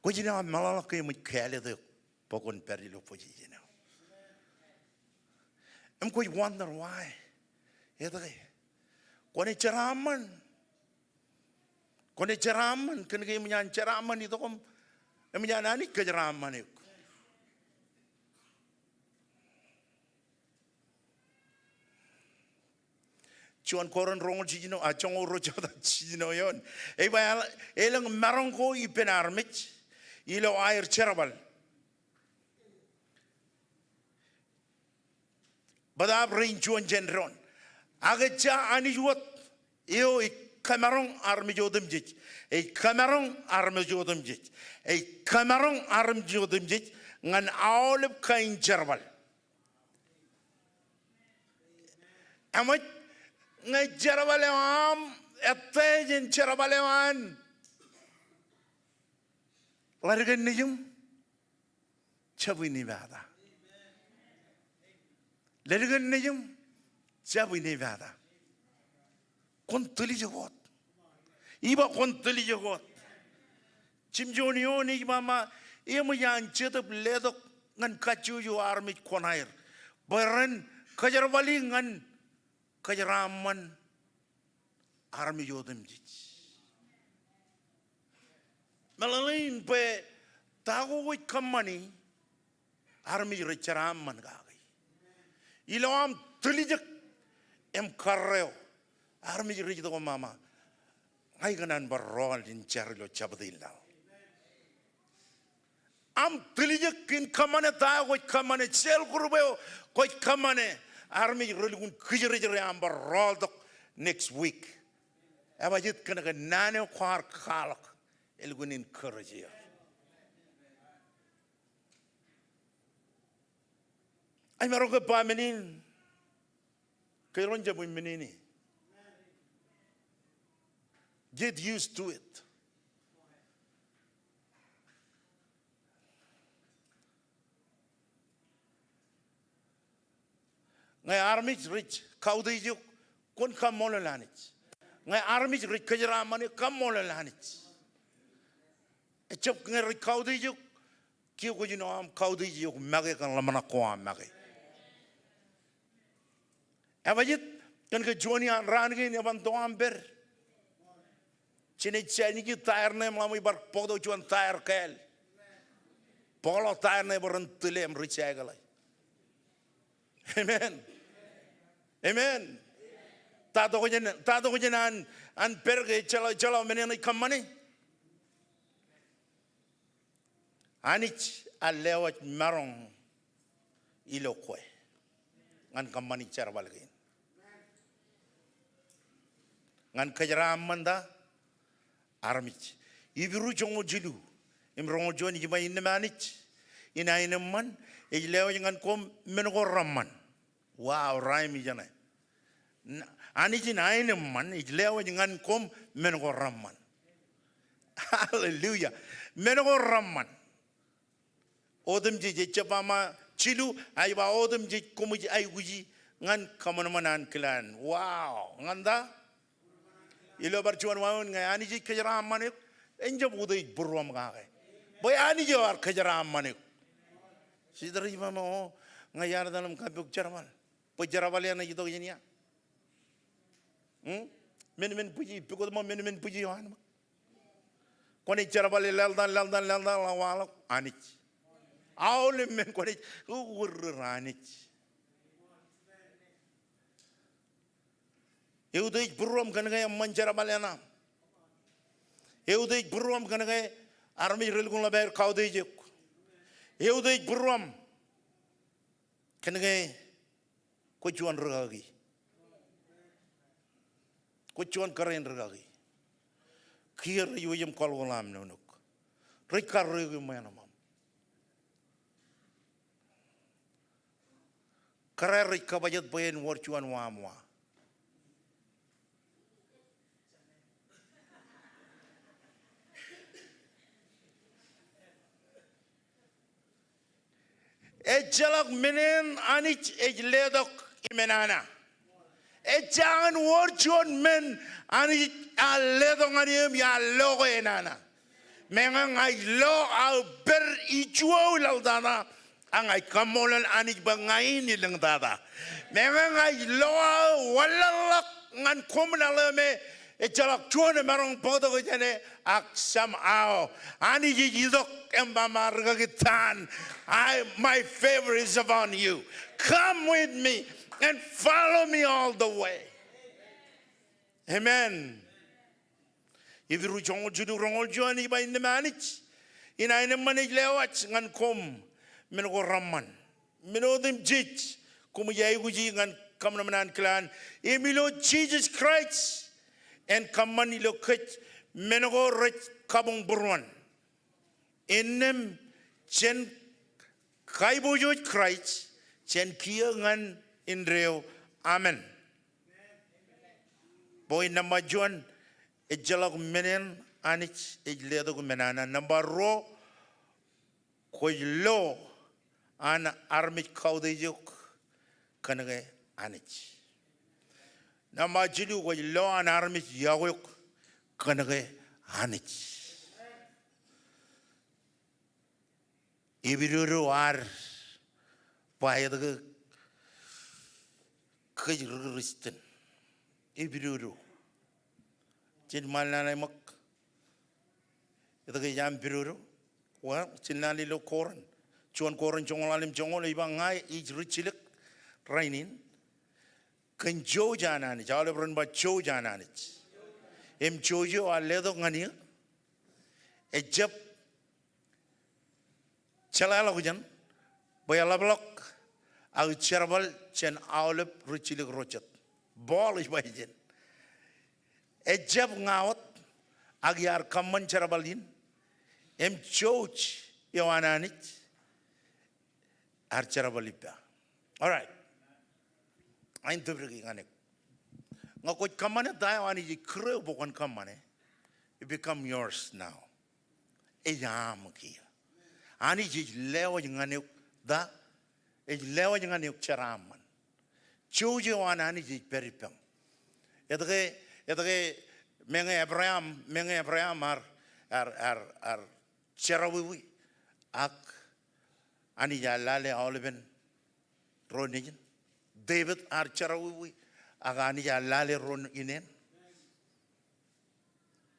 Kwōj jino aṃ meḷọkḷọk ke eṃōj kāālōt eok bwe kwōn pād ilo position eo. Im kwōj wonder why. Etke? Kwōnaaj jeraaṃṃan. Kwōnaaj jeraaṃṃan kōn ke eṃōj an jeraaṃṃan itok im eṃōj an Anij kōjeraaṃṃan eok. Juon Korint roñoul jiljino, a, joñoul ruo jebta jiljino eoon. Ej ba elōñ maroñ ko ippān armej ilo aer jerbal. Bōtaab rein juon jān doon. Ak ejja Anij wōt eo ej kōmaroñ armej otemjej. Ej kōmaroñ armej otemjej. Ej kōmaroñ armej otemjej ñan aolep kain jerbal. Eṃōj ñe jerbal eo aṃ ettā jān jerbal eo an ḷaddik eṇ nejiṃ, jab inepata. Ḷaddik eṇ nejiṃ, jab inepata. Kwōn tiljek wōt. Ij ba kwōn tiljek wōt. Jimjuon eoon ej ba ṃōk, eṃōj an Jetōb letok ñan kajjojo armej kuṇaer bwe ren kōjerbali ñan kōjeraaṃṃan armej otemjej. Meḷeḷein bwe ta ko kwōj kōṃṃani, armej rej jeraaṃṃan kake. Ilo aṃ tiljek im karreo, armej rej itok im ba, ña ikōṇaan bar rọọl in jar ilo jabdewōt laḷ. Aṃ tiljek in kōṃṃane ta eo kwōj kōṃṃane, cell group eo kwōj kōṃṃane, armej relukkuun kōjrejerei aṃ bar rọọltok next week. Ebajeet? Kōnke naan eo kwaar kwaḷọk elukkuun encourage eok. Ij maroñ ke ba men in, ke ren jab men in. Get used to it. Ñe armej rej kautiej eok, kwōn kaṃṃoolol Anij. Ñe armej rej kōjeraaṃṃan eok, kaṃṃoolol Anij. Ejjab ñe rej kautiej eok, kiiō kwōj jino aṃ kautiej eok make kōn ḷōmṇak ko aṃ make. Ebajeet? Kōnke juon iaan raan kein eban to aṃ pād, jenaaj jañin ej tire ṇe im ḷak ṃōj bar bōktok juon tire kāāl. Bōkḷọk tire ṇe bwe ren tile im recycle e. Amen. Amen. Ta tok jān, ta tok jān an, an pād ke ejjeḷọk, ejjeḷọk men eṇ ej kōṃṃane? Anij ear lewōj maroñ ilo kwe ñan kōṃṃani jerbal kein. Ñan kōjeraaṃṃan ta? Armej. Hibru joñoul jilu im roñoul juon ej ba, innām Anij in aenōṃṃan ej lewōj ñan koṃ men ko reṃṃan. Wow, rhyme ijeṇe. Anij in aenōṃṃan ej lewōj ñan koṃ men ko reṃṃan. Hallelujah. Men ko reṃṃan. Otemjej, ejjab ba ṃōk jilu, a ej ba otemjej koṃij aikuji ñan kōṃanṃan ankilaan. Wow, ñan ta? Ilo bar juon wāween, ñe Anij ej kōjeraaṃṃan eok, en jab utiej būruōṃ kake. Bwe Anij eo ear kōjeraaṃṃan eok. Sister ej ba ṃōk, o, ña iar etal im kappok jerbal. Bwe jerbal eṇ ej itok jān ia? Hmm? Men, men bwij, pukot ṃōk men, men bwij eo an ṃōk. Kwōnaaj jerbale laḷ ta, laḷ ta, laḷ ta, ḷak waḷọk Anij. Aolep men kwōnaaj, o, wōr Anij. Eutiej būruōṃ kōn ke eṃṃan jerbal eṇ aṃ. Eutiej būruōṃ kōnke armej relukkuun ḷap aer kautiej eok. Eutiej būruōṃ kōnke kwōj juon rūkaki. Kwōj juon kōrā in rūkaki. Kiiō rej wōj im kwaḷọk ḷaam nuknuk. Rej karreoik ṃweo ṇe ṃōṃ. Kōrā rej kōbajjek bwe en wōr juon waṃwa. Ejjeḷọk men eṇ Anij ej letok im enana. Ejjañin wōr juon men Anij ear letok ñan eō im ear lo ke enana. Meñe ña ij lo aō pād ijo laḷtata, ak ña ij kaṃṃoolol Anij bwe ña in elōñ tata. Meñe ña ij lo aō wanlaḷḷọk ñan koṃ laḷ eo me ejjeḷọk juon emaroñ bōktok jāne, ak somehow Anij ej itok im ba, "Rūkaki Tan, I, my favor is upon you. Come with me and follow me all the way." Amen. Hibru joñoul jilu roñoul juon ej ba, innām Anij in aenōṃṃan ej lewōj ñan koṃ men ko reṃṃan. Men otemjej koṃij aikuji ñan kōṃanṃan an kilaan, im ilo Jisōs Kraist en kōṃṃan ilo kōj men ko rej kabuñ būruon. Innām jen kaiboojoj Kraist jān kiiō ñan indeeo. Amen. Point nōṃba juon, ejjeḷọk men eṇ Anij ej letok im enana. Nōṃba ruo, kwōj lo an armej kautiej eok kōnke Anij. Nōṃba jilu, kwōj lo an armej yokwe eok kōnke Anij. Epidodo ad ba etke kōj ri-Kristian. Epidodo. Jen ṃōk naan eo ṃōk. Etke ej aṃ pidodo? Well, jen lale ilo Korint. Juon Korint joñoul ḷalem joñoul ej ba, ña ij rijjilōk rainin kōn jouj an Anij. Aolep ren ba jouj an Anij. Im jouj eo ear letok ñan eō ejjab jeḷāḷọkjeṇ bwe eḷapḷọk aō jerbal jān aolep rijjilōk ro jet. Paul ej ba ijin. Ejjab ña wōt, ak iar kōṃṃan jerbal in, im jouj eo an Anij ear jerbal ippa. All right. Ain tōprak in ñan eok. Ñe kwōj kōṃṃane ta eo Anij ej kūr eok bwe kwōn kōṃṃane, it become yours now. Ej aṃ kiiō. Anij ej lewōj ñan eok ta? Ej lewōj ñan eok jeraaṃṃan. Jouj eo an Anij ej pād ippaṃ. Etke, etke meñe Ebream, meñe Ebream ear, ear, ear, ear jerọwiwi, ak Anij ear lale aolepen ro nejin. Devid ear jerọwiwi, ak Anij ear lale ro ineen.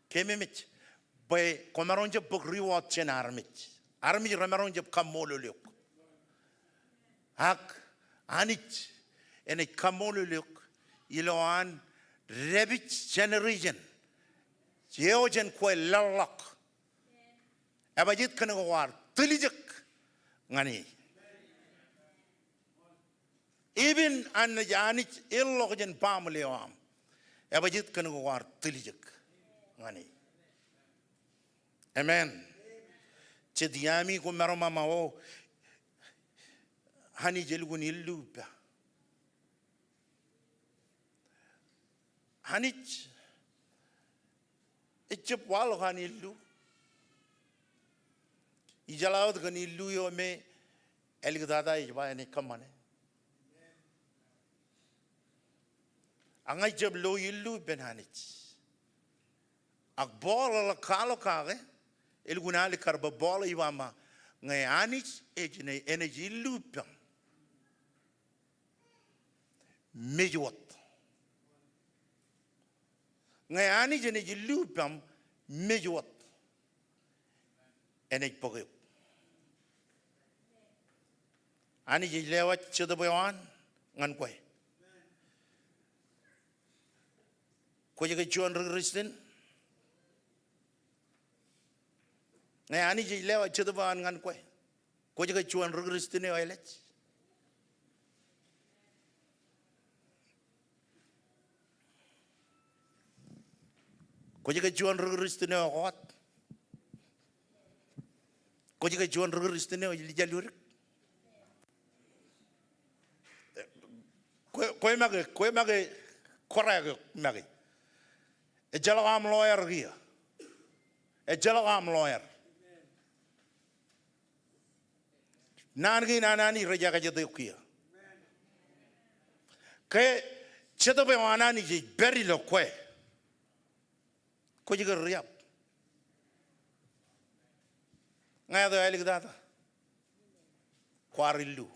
Keememej bwe kwōmaroñ jab bōk reward jān armej. Armej remaroñ jab kaṃṃoolol eok. Ak Anij enaaj kaṃṃoolol eok ilowaan dāpij generation eo jān kwe laḷḷọk. Ebajeet kōn ke kwaar tiljek ñan e. Even an Anij, Anij eḷḷọk jān baaṃle eo aṃ, ebajeet kōn ke kwaar tiljek ñan e. Amen. Jet iaami kwōmaroñ ṃōk, o, Anij elukkuun illu ippa. Anij ejjab waḷọk an illu. Ijeḷā wōt kōn illu eo me āliktata ej ba enaaj kōṃṃane. Ak ña ij jab lo illu ippān Anij. Ak Paul eḷak kwaḷọk kake, elukkuun alikkar bwe Paul ej ba ṃōk, ñe Anij ej, enaaj illu ippaṃ, mej wōt. Ñe Anij enaaj illu ippaṃ, mej wōt enaaj bōk eok. Anij ej lewōj Jetōb eo an ñan kwe. Kwōj ke juon ri-Kristian? Anij ej lewōj Jetōb eo an ñan kwe. Kwōj ke juon ri Kristian eo elej? Kwōj ke juon ri Kristian eo ekọọt? Kwōj ke juon ri Kristian eo ej lijaludik? Kwe, kwe make, kwe make, kōrā ke make. Ejjeḷọk aṃ lawyer kiiō. Ejjeḷọk aṃ lawyer. Naan kein an Anij rej ekajet eok kiiō. Ke Jetōb eo an Anij ej pād ilo kwe, kwōj ke riab? Ñāāt eo āliktata. Kwaar illu.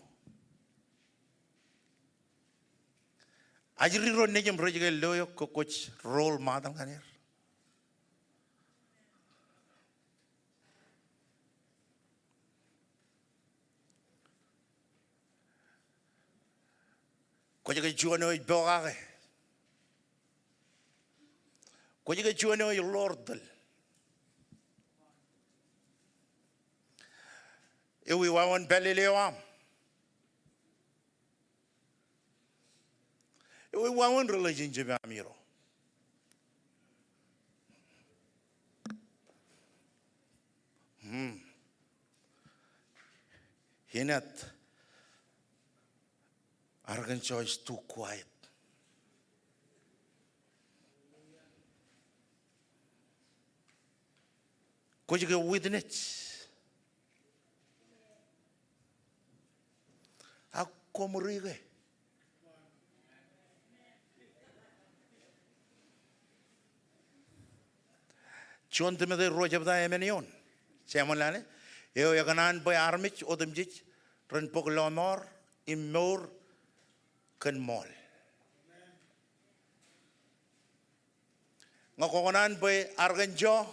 Ajri ro nejiṃ rej ke lo eok ke kwōj role model ñan er? Kwōj ke juon eo ej pokake? Kwōj ke juon eo ej ḷoor tōl? Ewi wāween pālele eo aṃ? Ewi wāween relationship eo aṃ Irooj? Hmm. Indeed, Arkansas is too quiet. Kwōj ke witness? Ak koṃ ri ke? Juon Timote ruo jebta emān eoon. Jeṃḷọk eo, eo ekōṇaan bwe armej otemjej ren bōk lọmọọr im mour kōn ṃool. Ñe kwōkōṇaan bwe Arkansas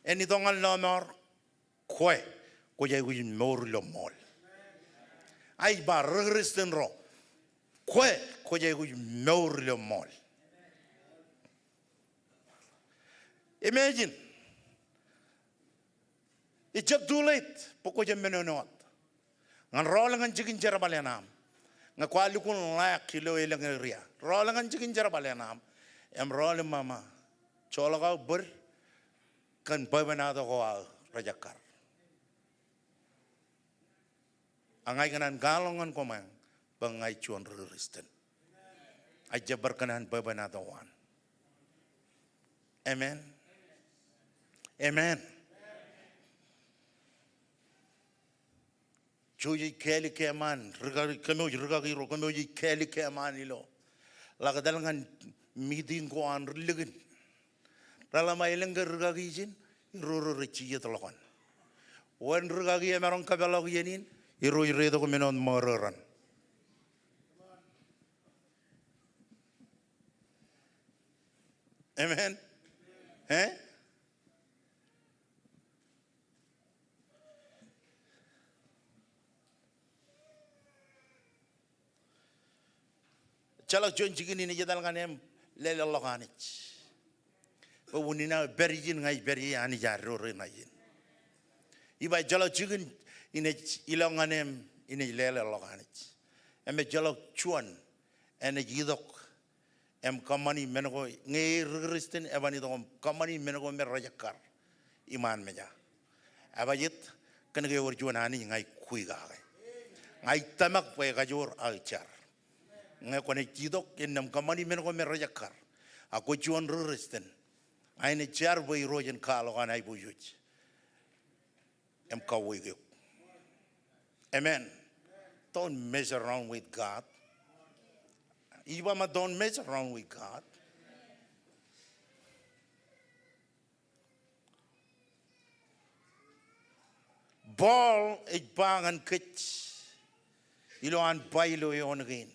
en itok ñan lọmọọr, kwe kwōj aikuj mour ilo ṃool. Ij ba ri Kristian ro, kwe kwōj aikuj mour ilo ṃool. Imagine, ejjab too late bwe kwōj men eo wōt. Ñan rọọl ñan jikin jerbal eṇ aṃ. Ñe kwaar lukkuun ḷaak ilo elōñ area, rọọl ñan jikin jerbal eṇ aṃ im rọọl im ṃōṃa, joḷọk aō bōd kōn bwebwenato ko aō rejekkar. Ak ña ikōṇaan kwaḷọk ñan koṃeañ bwe ña ij juon ri Kristian. Ij jab bar kōṇaan bwebwenato ko an. Amen. Amen. Jouj ej kāālik kōṃṃan, rikaki, kōmwōj rikaki ro, kōmwōj ej kāālik kōṃṃan ilo ḷak etal ñan meeting ko an ri likin. Reḷap ṃae elōñ ke rikaki ijin, Irooj rej jijet ḷọk an. Wōn rikaki emaroñ kōpeḷḷọk iien in, Irooj rej itok men eo wōt ṃōrōrōn. Amen. Eh? Ejjeḷọk juon jikin in ej etal ñan eṃ leleḷọk Anij. Bwe unin aō pād ijin ña ij pād ie, Anij ear doore ṇa ijin. Ij ba ejjeḷọk jikin in ej ilọk ñan eṃ in ej leleḷọk Anij. Im ejjeḷọk juon enaaj itok im kōṃṃani men ko, ñe e ri Kristian eban itok im kōṃṃani men ko me rejekkar iṃaan meja. Ebajeet, kōn ke ewōr juon Anij ña ij kwe kake. Ña ij tōmak bwe ekajoor aō jar. Ñe kwōnaaj itok innām kōṃṃani men ko me rejekkar, ak kwōj juon ri Kristian, ña inaaj jar bwe Irooj en kwaḷọk an aiboojoj im kauweik eok. Amen. Don't mess around with God. Ij ba ṃōk, don't mess around with God. Paul ej ba ñan kōj ilo an ba ilo eoon kein.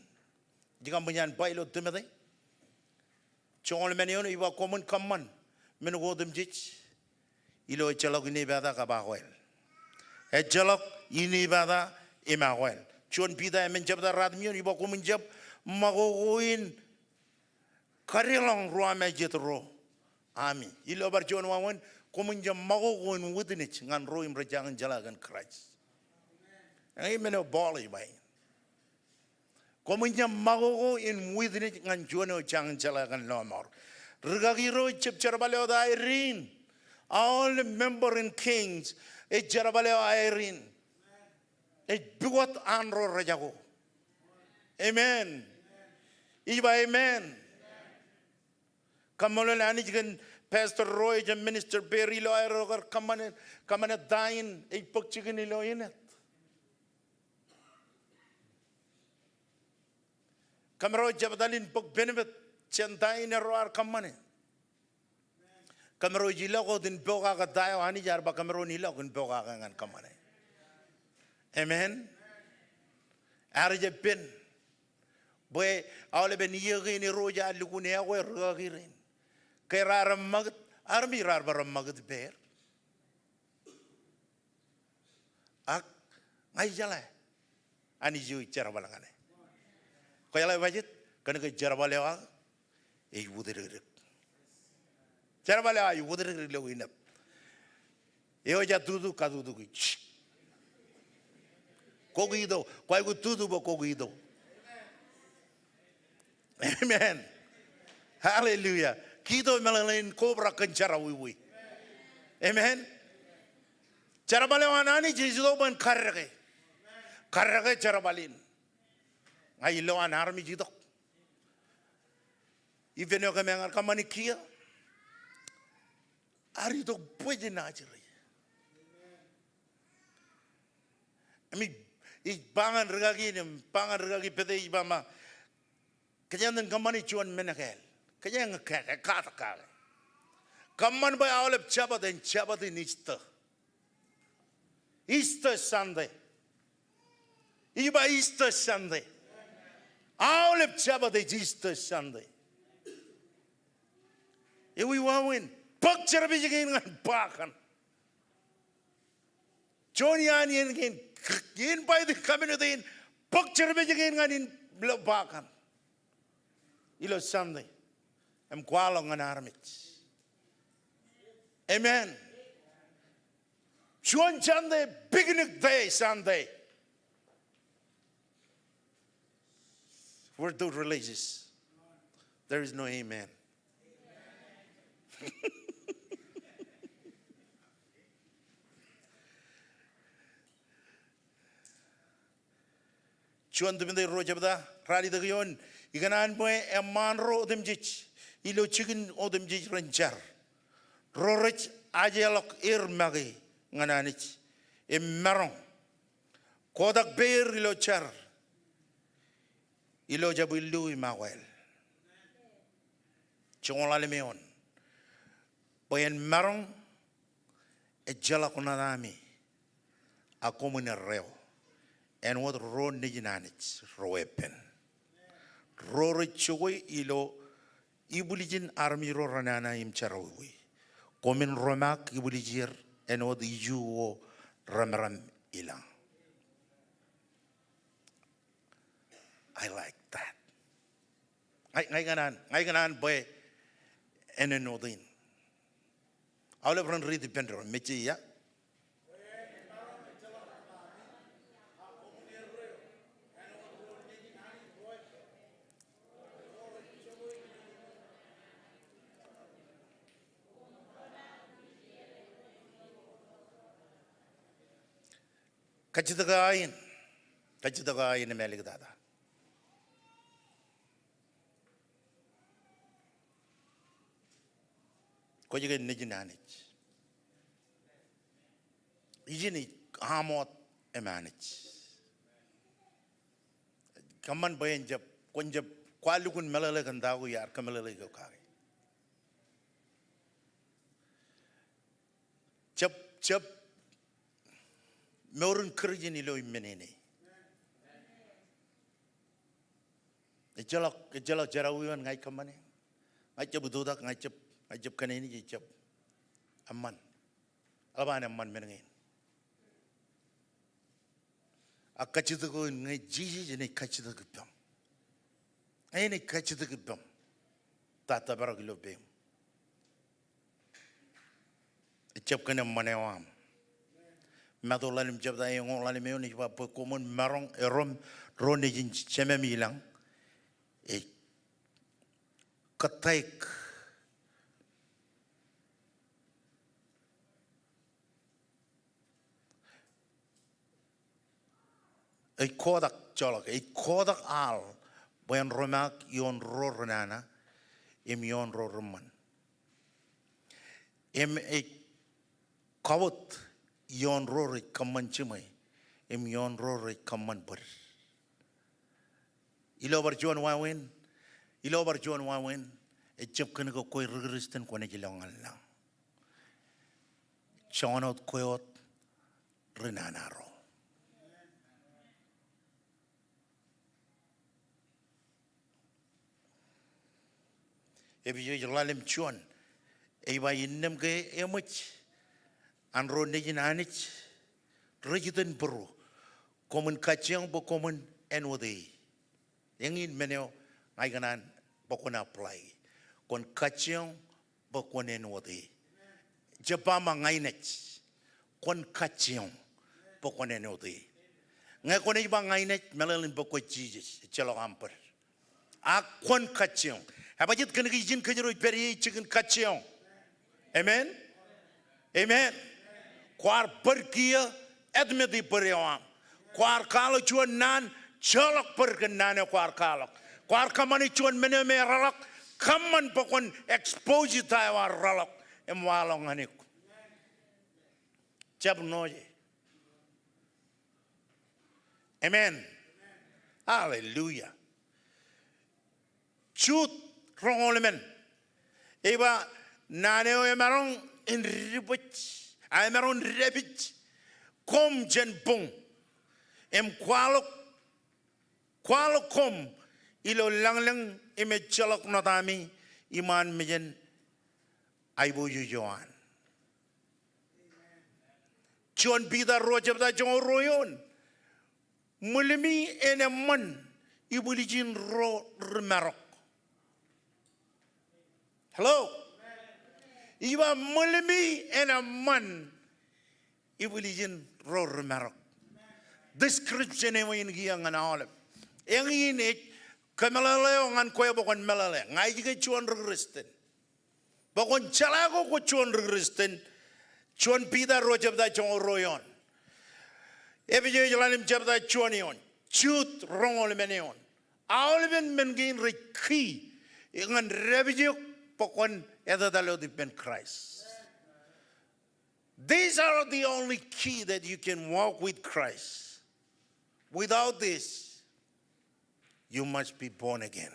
Ij kaṃṃoolol an ba ilo Timote. Joñoul emān eoon, ij ba koṃwin kōṃṃan men ko otemjej ilo ejjeḷọk inepata kab akwāāl. Ejjeḷọk inepata im akwāāl. Juon Piter emān jebta ratimjuon, ij ba koṃwin jab ṃakoko in kadeḷọñ ruwamāejet ro ami. Ilo bar juon wāween, Koṃwin jab makoko in witness ñan ro im rej jañin jeḷā kōn Christ. Eñin men eo Paul ej ba in. Koṃwin jab makoko in witness ñan juon eo jañin jeḷā kōn lọmọọr. Rikaki ro ejjab jerbal eo aer in. Aolep member in Kings ej jerbal eo aer in. Ej pukot an ro rejako. Amen. Ij ba amen. Kaṃṃoolol Anij kōn Pastor Roy ej Minister Perry ilo aerro kar kōṃṃane, kōṃṃane ta in ej bōk jikin ilo Innet. Kōmro jab etal in bōk benefit jān ta in erro ar kōṃṃane. Kōmro ej ilọk wōt in pokake ta eo Anij ear ba kōmro en ilọk in pokake ñan kōṃṃane. Amen. Ear jab pen bwe aolepen iiō kein Irooj ear lukkuun ekwe rikaki rein. Ke raar ṃakūt, armej raar bar ṃakūt ippāer. Ak ña ij jeḷā Anij eo ij jerbal ñan e. Kwōjeḷā bajjek, kōnke jerbal eo aō ej wūtdikdik. Jerbal eo aō ej wūtdikdik ilo Innet. Eo ejja tutu, katutuki. Kwō kiiō, kwōj aikuj tutu bwe kwō kiiō. Amen. Hallelujah. Kiiō meḷeḷein kobrak kōn jerọwiwi. Amen. Jerbal eo an Anij ej itok bwe en kaddeke. Kaddeke jerbal in. Ña ij lo an armej itok. Ippān eo kōm ñan kōṃṃani kiiō, ear itok bwe jen ajri. Im ij ba ñan rikaki in, im ba ñan rikaki Pete, ij ba, ma, kōjeañ iten kōṃṃani juon men ekāāl. Kōjeañ ke, ke, katak kake. Kōṃṃan bwe aolep Jabōt en Jabōt in Easter. Easter Sunday. Ij ba Easter Sunday. Aolep Jabōt ej Easter Sunday. Ewi wāween, bōk service kein ñan ba kaṇ. Juon iaan iien kein, invite community in, bōk service kein ñan in lo ba kaṇ ilo Sunday. Im kwaḷọk ñan armej. Amen. Juon Sunday, picnic day Sunday. We're too religious. There is no amen. Juon Timote ruo jebta ralitōk eoon, ikōṇaan bwe eṃṃaan ro otemjej ilo jikin otemjej ren jar, ro rej ajeḷọk er make ñan Anij, im maroñ kotak peier ilo jar ilo jab illu im akwāāl. Joñoul ḷalem eoon, bwe en maroñ ejjeḷọk ṇa ami, a koṃwin erreo, āinwōt ro nejin Anij ro weeppān, ro rej jokwe ilo ibwiljin armej ro renana im jerọwiwi. Koṃwin romaak ibwiljier āinwōt iju ko remram ilañ. I like that. Ña, ña ikōṇaan, ña ikōṇaan bwe en āinwōt in. Aolep ren riit ippān doon, mejje ia. Kajjitōk eo aō in, kajjitōk eo aō in im āliktata. Kwōj ke nejin Anij? Ijin ej aṃ wōt im Anij. Kōṃṃan bwe en jab, kwōn jab, kwaar lukkuun meḷeḷe kōn ta ko iar kōmeḷeḷeik eok kake. Jab, jab mour in Kūrjin ilo iṃminene. Ejjeḷọk, ejjeḷọk jerọwiwi eo ña ij kōṃṃane. Ña ij jab itutak, ña ij jab, ña ij jab kōneinij, ij jab eṃṃan. Eḷap an eṃṃan men kein. Ak kajjitōk eo in ñe Jisōs enaaj kajjitōk ippaṃ. Enaaj kajjitōk ippaṃ. Ta tōprak ilo peiṃ. jab kōn eṃṃan eo aṃ. Matu ḷalem jebta eñoul ḷalem eoon ej ba bwe koṃwin maroñ erom ro nejin Jememi ilañ ej kōttāik. Ej kotak, joḷọk, ej kotak aḷ bwe en romaak ioon ro ri nana im ioon ro ri ṃṃan. Im ej kawōt ioon ro rej kōṃṃan jiṃwe im ioon ro rej kōṃṃan bōd. Ilo bar juon wāween, ilo bar juon wāween, ejjab kōn ke kwe ri Kristian kwōnaaj ilọk ñan lañ. Joñan wōt kwe wōt ri nana ro. Epesōs ḷalem juon ej ba, innām ke eṃōj an ro nejin Anij rej iten būruō, koṃwin kajjioñ bwe koṃwin āinwōt e. Eñin men eo ña ikōṇaan bwe kwōn apply. Kwōn kajjioñ bwe kwōn āinwōt e. Jab ba ṃōk ña inaaj. Kwōn kajjioñ bwe kwōn āinwōt e. Ñe kwōnaaj ba ña inaaj, meḷeḷein bwe kwe Jisōs, ejjeḷọk aṃ bōd. Ak kwōn kajjioñ. Ebajjeet? Kōnke ijin kōjro ej pād ie ej jikin kajjioñ. Amen. Amen. Kwaar bōd kiiō, ātmeti bōd eo aṃ. Kwaar kwaḷọk juon naan, joḷọk bōd kōn naan eo kwaar kwaḷọk. Kwaar kōṃṃane juon men eo me ereḷọk, kōṃṃan bwe kwōn expose ta eo ear reḷọk im waḷọk ñan eok. Jab ṇooje. Amen. Hallelujah. Jut roñoul emān ej ba, naan eo emaroñ in dibwij, a emaroñ in dāpij koṃ jān buñ im kwaḷọk, kwaḷọk koṃ ilo lañlōñ im ejjeḷọk ṇotami iṃaan mejān aiboojoj eo an. Juon Piter ruo jebta joñoul ruo eoon. Ṃwilmi en eṃṃan ibwiljin ro ri marok. Hello? Ij ba ṃwilmi en eṃṃan ibwiljin ro ri marok. Description eo in kiiō ñan aolep. Eñin ej kōmeḷeḷe eo ñan kwe bwe kwōn meḷeḷe. Ña ij ke juon ri Kristian. Bwe kwōn jeḷā ko kwōj juon ri Kristian, juon Piter ruo jebta joñoul ruo eoon. Epesōs ḷalem jebta juon eoon. Jut roñoul emān eoon. Aolepen men kein rej key ñan dāpij eok bwe kwōn etetal wōt ippān Christ. These are the only key that you can walk with Christ. Without this, you must be born again.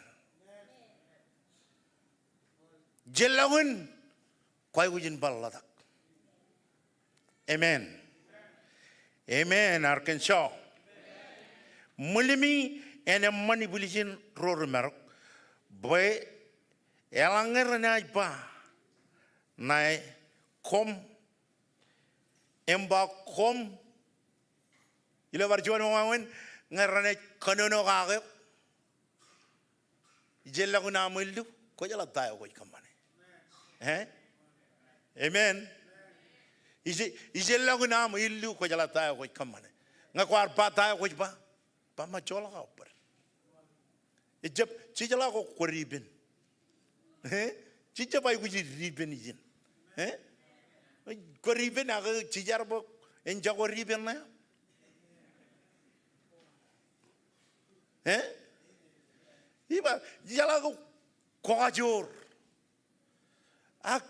Ijellọkin kwaikuj in bar ḷotak. Amen. Amen, Arkansas. Ṃwilmi en eṃṃan ibwiljin ro ri marok, bwe eḷaññe renaaj ba, ṇae koṃ im ba koṃ, ilo bar juon wāween, ñe renaaj kōnono kake eok, ijellọkin aṃ illu, kwōjeḷā ta eo kwōj kōṃṃane. Eh? Amen. Ije-, ijellọkin aṃ illu, kwōjeḷā ta eo kwōj kōṃṃane. Ñe kwaar ba ta eo kwōj ba, ba ṃōk joḷọk aō bōd. Ejjab, jejeḷā ko kwō dipen. Eh? Jej jab aikuj dipen ijin. Eh? Kwō dipen ak jejar bwe en jako dipen ṇe. Eh? Ij ba, jejeḷā ko kwō kajoor. Ak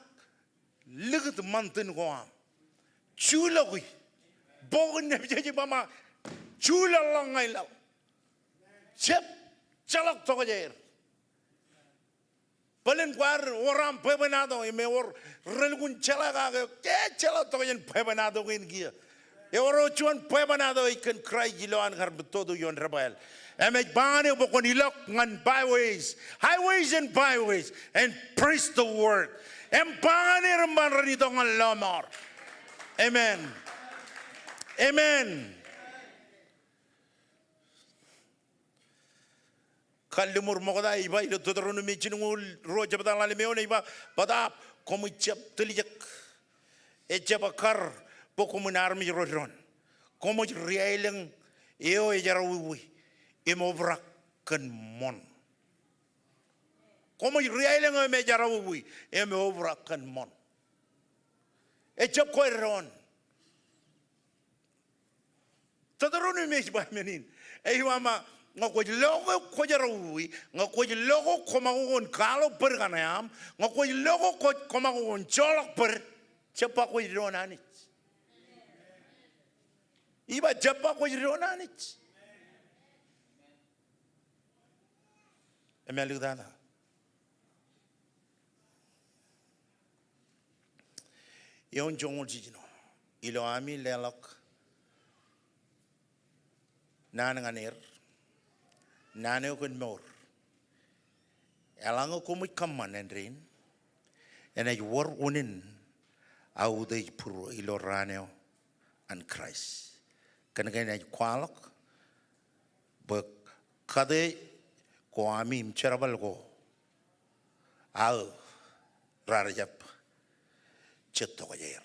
likūt ṃantin ko aṃ. Julọki. Bok in Epesōs ej ba ṃōk julọk ḷọk ñan laḷ. Jab jeḷọk tokjāer. Bōlen kwaar wōr aṃ bwebwenato im ewōr relukkuun jeḷā kake eok, ke jeḷā tokjān bwebwenato kein kiiō. Ewōr juon bwebwenato ej kōn Kraist ilowaan kar bōk toto ioon debwāāl. Im ej ba ñan eok bwe kwōn ilọk ñan byways, highways and byways and preach the word. Im ba ñan er im ba ñan ren itok ñan lọmọọr. Amen. Amen. Kalliṃur ṃokta ej ba ilo Deuteronomy jilñuul ruo jebta ḷalem eoon ej ba, bōtaab koṃij jab tiljek Ejjab ekkar bwe koṃwin armej ro doon. Koṃij ri-aelōñ eo ejerawiwi im obrak kōn ṃoṇ. Koṃij ri-aelōñ eo ejerawiwi im obrak kōn ṃoṇ. Ejjab kwe doon. Tōtōron im ej ba men in. Ej ba, ñe kwōj lo ke kwōjerawiwi, ñe kwōj lo ke koṃakoko in kwaḷọk bōd kaṇe aṃ, ñe kwōj lo ke kwōj koṃakoko in joḷọk bōd, jab ba kwōj doon Anij. Ij ba jab ba kwōj doon Anij. Im āliktata, eoon joñoul jiljino, ilo ami leḷọk naan ñan er, naan eo kōn mour, eḷaññe koṃij kōṃṃan āindein, enaaj wōr unin aō utiej būruō ilo raan eo an Kraist. Kōnke enaaj kwaḷọk bwe kate ko ami im jerbal ko aō raar jab jet tokjāer.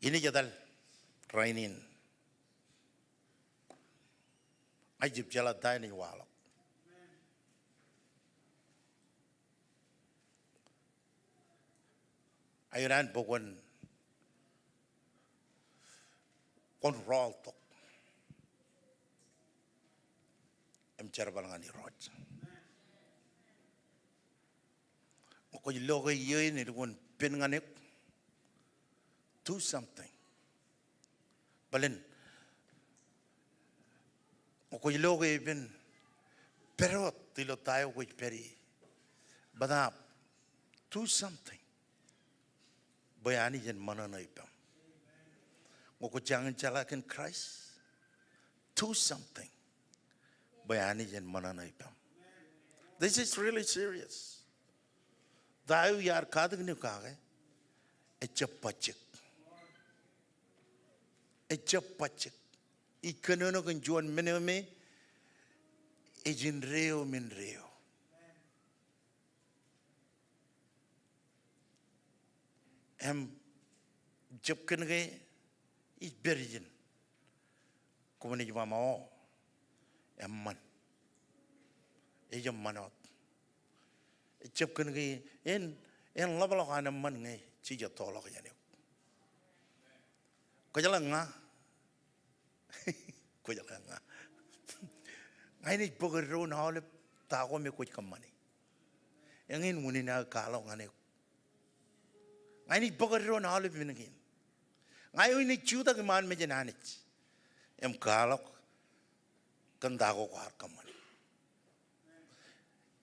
Inaaj etal rainin. Ij jab jeḷā ta inaaj waḷọk. Ij ilo an bwe kwōn, kwōn rọọltok im jerbal ñan Irooj. Ñe kwōj lo ke iiō in elukkuun pen ñan eok, do something. Bōlen, ñe kwōj lo ke epen pād wōt ilo ta eo kwōj pād ie. Bōtaab, do something bwe Anij en ṃōṇōṇō ippaṃ. Ñe kwō jañin jeḷā kōn Kraist, do something bwe Anij en ṃōṇōṇō ippaṃ. This is really serious. Ta eo iar katakin eok kake, ejjab bajjek. Ejjab bajjek. Ij kōnono kōn juon men eo me ej indeeo im indeeo. Im jab kōnke ij pād ijin, koṃwin ej ba, o, eṃṃan. Ej eṃṃan wōt. Ejjab kōnke en, en ḷapḷọk an eṃṃan ñe jej ettoḷọk jān eok. Kwōjeḷā ña. Kwōjeḷā ña. Ña inaaj bōk eddoin aolep ta ko me kwōj kōṃṃani. Eñin unin aō kwaḷọk ñan eok. Ña inaaj bōk eddoin aolep men kein. Ña eo inaaj jutak iṃaan mejān Anij im kwaḷọk kōn ta ko kwaar kōṃṃani.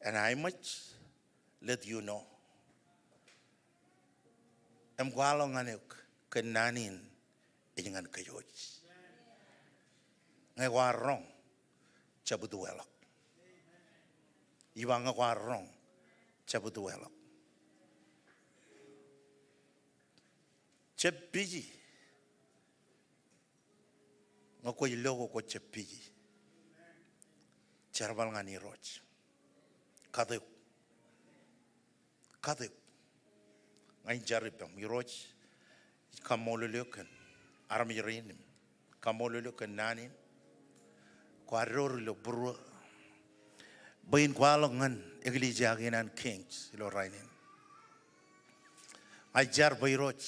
And I must let you know. Im kwaḷọk ñan eok kōn naan in ej ñan kōj wōj. Ñe kwaar roñ, jab wōtwāḷọk. Ij ba ñe kwaar roñ, jab wōtwāḷọk. Jab busy. Ñe kwōj lo ke kwōj jab busy, jerbal ñan Irooj. Kate eok. Kate eok. Ña in jar ippaṃ, Irooj, ij kaṃṃoolol eok kōn armej rein im kaṃṃoolol eok kōn naan in kwaar door ilo būruō bwe in kwaḷọk ñan eklejia kein an Kings ilo rainin. Ña ij jar bwe Irooj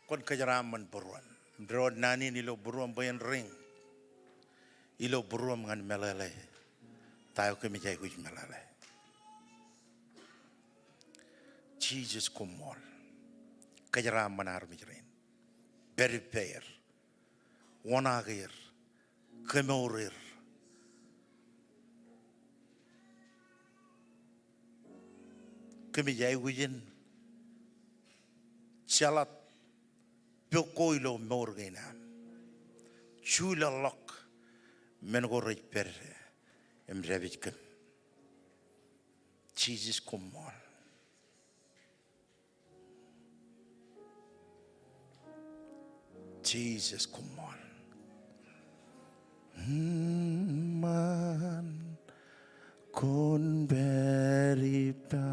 kwōn kōjeraaṃṃan būruōn im door naan in ilo būruōm bwe en riñ ilo būruōm ñan meḷeḷe ta eo kōmij aikuj meḷeḷe. Jisōs koṃṃool. Kōjeraaṃṃan armej rein. Pād ippāer. Oṇaak er. Kemour er. Kōmij aikuj in jeḷā pok ko ilo mour kein am. Juḷọk men ko rej pād im dāpij kōm. Jisōs koṃṃool. Jisōs koṃṃool. Eṃṃan kwōn pād ippa.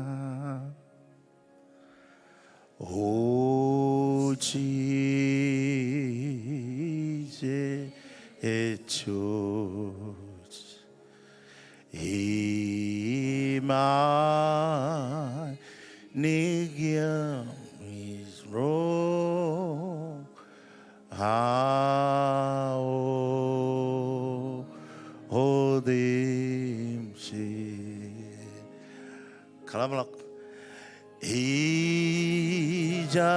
O Jisōs, iṃaan ikiam ij roñ aō otemjej. Kaḷapḷọk. Ija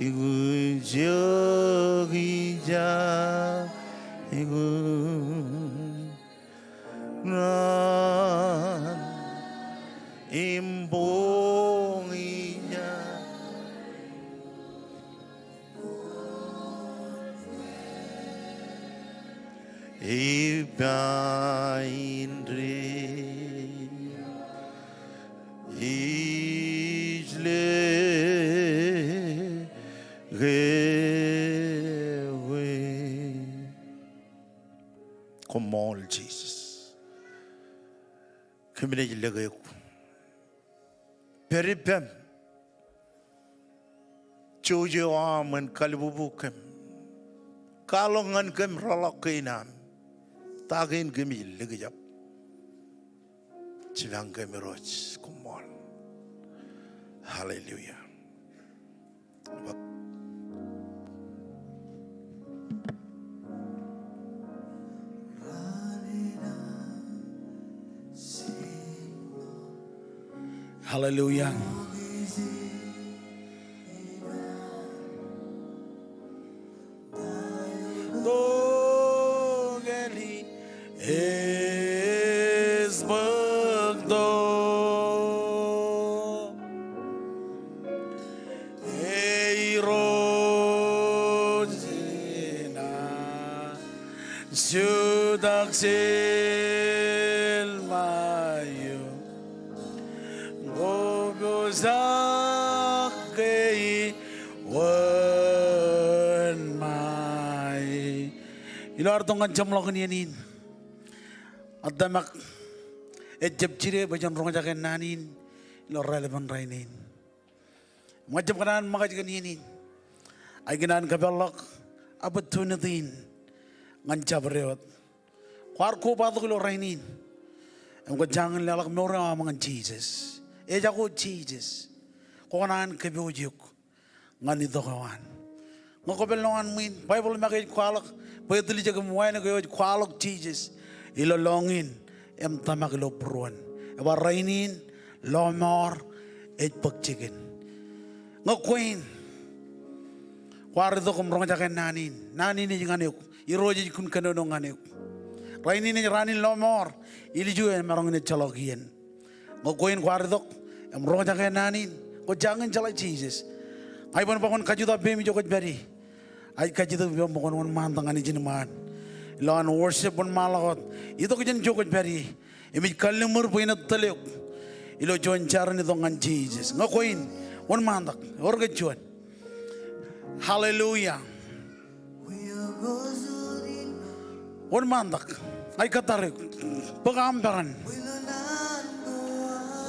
ikujjok, ija ikujjok ñan im boñ ija. Ippa indeeo ij lōke eok. Koṃṃool Jisōs. Kōm naaj lōke eok. Pād ippem. Jouj eo aṃ en kalbubu kōm. Kwaḷọk ñan kōm rọọlḷọk kein aṃ. Ta kein kōmij likjab? Jipañ kōm Irooj, koṃṃool. Hallelujah. Hallelujah. Tokālik ej bōktok. Irooj enaaj jutak jelṃae eok. Kwō pojak ke iwōnṃae. Ilo ad itok ñan jeṃḷọkin iien in, ad tōmak, ejjab jide bwe jen roñjake naan in ilo raelepen rainin. Im ña ij jab kōṇaan ṃōkaj kōn iien in, ij kōṇaan kōpeḷḷọk opportunity in ñan jabdewōt. Kwaar kobatok ilo rainin im kwō jañin leḷọk mour eo aṃ ñan Jisōs. Ejako Jisōs. Kwō kōṇaan kōpooj eok ñan itok eo an. Ñe kwō pād lowaan ṃwiin, Baibōḷ make ej kwaḷọk bwe etiljek im wānōk eo ej kwaḷọk Jisōs ilo lọñiin im tōmak ilo būruon. Eba rainin, lọmọọr ej bōk jikin. Ñe kwe in, kwaar itok im roñjake naan in. Naan in ej ñan eok. Irooj ej kōnono ñan eok. Rainin ej raan in lọmọọr. Ilju emaroñ in ejjeḷọk iien. Ñe kwe in kwaar itok im roñjake naan in, kwō jañin jeḷā Jisōs, ña iban bwe kwōn kajjutak peiṃ ijo kwōj pād ie. Ij kajjutak ippaṃ bwe kwōn wōnṃaantak ñan ijin ṃaan. Ilowaan worship wōnṃaanḷọk wōt, itok jān ijo kwōj pād ie. Im ij kalliṃur bwe innem tōl eok ilo juon jar in itok ñan Jisōs. Ñe kwe in, wōnṃaantak. Ewōr ke juon? Hallelujah. Wōnṃaantak. Ij kōttar eok. Bōk aṃ peran.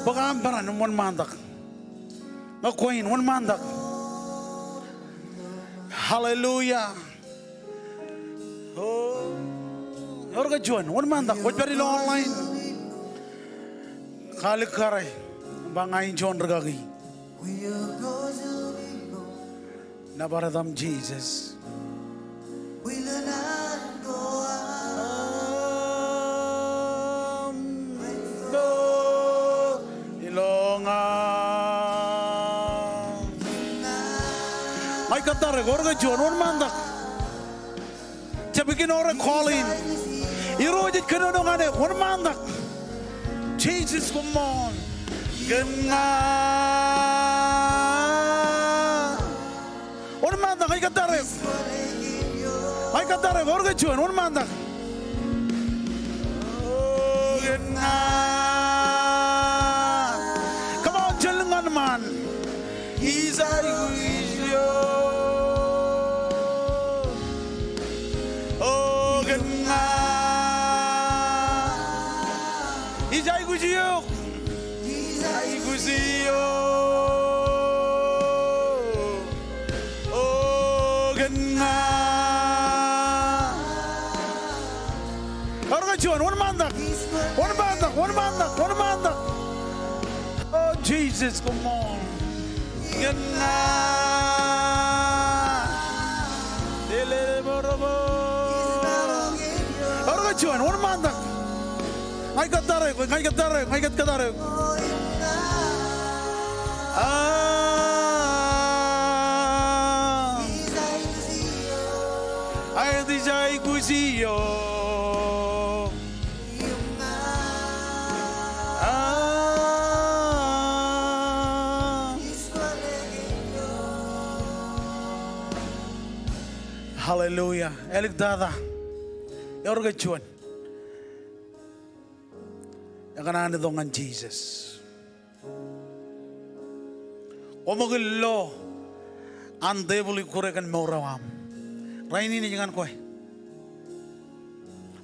Bōk aṃ peran im wōnṃaantak. Ñe kwe in, wōnṃaantak. Hallelujah. O, ewōr ke juon? Wōnṃaantak. Kwōj pād ilo online, kalikkare, ba ña in juon rikaki. Nōbar etaṃ Jisōs. Ilo ña. Ña ij kōttar eok, ewōr ke juon? Wōnṃaantak. Jab ignore calling. Irooj ej kōnono ñan eok. Wōnṃaantak. Jisōs, koṃṃool. Kōn ña. Wōnṃaantak, ij kōttar eok. Ij kōttar eok, ewōr ke juon? Wōnṃaantak. Kōn ña. Come on, jel ñan ṃaan. Ij aikuj ilo. kōn ña. Ewōr ke juon, wōnṃaantak, wōnṃaantak, wōnṃaantak, wōnṃaantak. Oh, Jesus, come on. Kōn ña. Ewōr ke juon, wōnṃaantak. Ña ij kōttar eok, ña ij kōttar eok, ña ij kōttar eok. Ah. Aet ij aikuj iiō. Ah. Hallelujah. Āliktata. Ewōr ke juon. Ekōṇaan itok ñan Jisōs. Kwō ṃōk in lo an tebōḷ ikkure kōn mour eo aṃ. Rainin ej ñan kwe.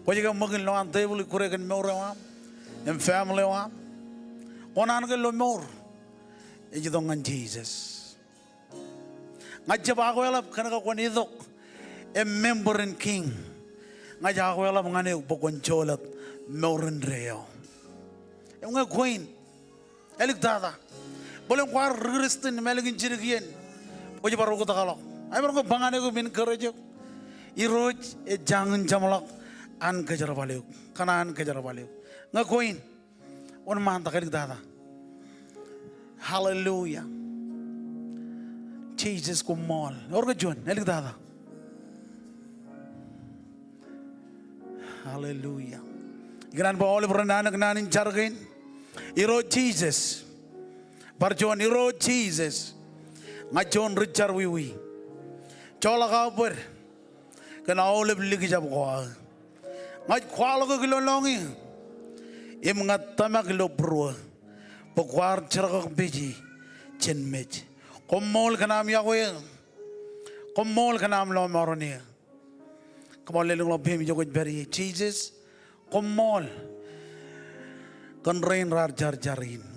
Kwōj ke ṃōk in lo an tebōḷ ikkure kōn mour eo aṃ im family eo aṃ? Kwō naan ke lo mour, ej itok ñan Jisōs. Ña ij jab akweḷap kōn ke kwōn itok im member in King. Ña ij akweḷap ñan eok bwe kwōn jolōt mour indeeo. Im ñe kwe in, āliktata, bōlen kwaar ri-Kristian im ālikin jidik iien, kwōj bar oktakḷọk. Ij bar ñe ba ñan eok im encourage eok. Irooj ej jañin jeṃḷọk an kōjerbal eok, kōṇaan kōjerbal eok. Ñe kwe in, wōnṃaantak, āliktata. Hallelujah. Jesus, koṃṃool. Ewōr ke juon, āliktata. Hallelujah. Ikōṇaan bwe aolep ren anōk naan in jar kein. Irooj Jisōs. Bar juon, Irooj Jisōs. Ña juon ri-jarwiwi. Joḷọk aō bōd kōn aolep likjab ko aō. Ña ij kwaḷọk eok ilo lọñiō im ña tōmak ilo būruō bwe kwaar jerkakpeje jān mej. Koṃṃool kōn aṃ iọkwe eō. Koṃṃool kōn aṃ lọmọọren eō. Come on, lelōñḷọk peiṃ ijo kwōj pād ie. Jisōs, koṃṃool kōn rein raar jar jar in.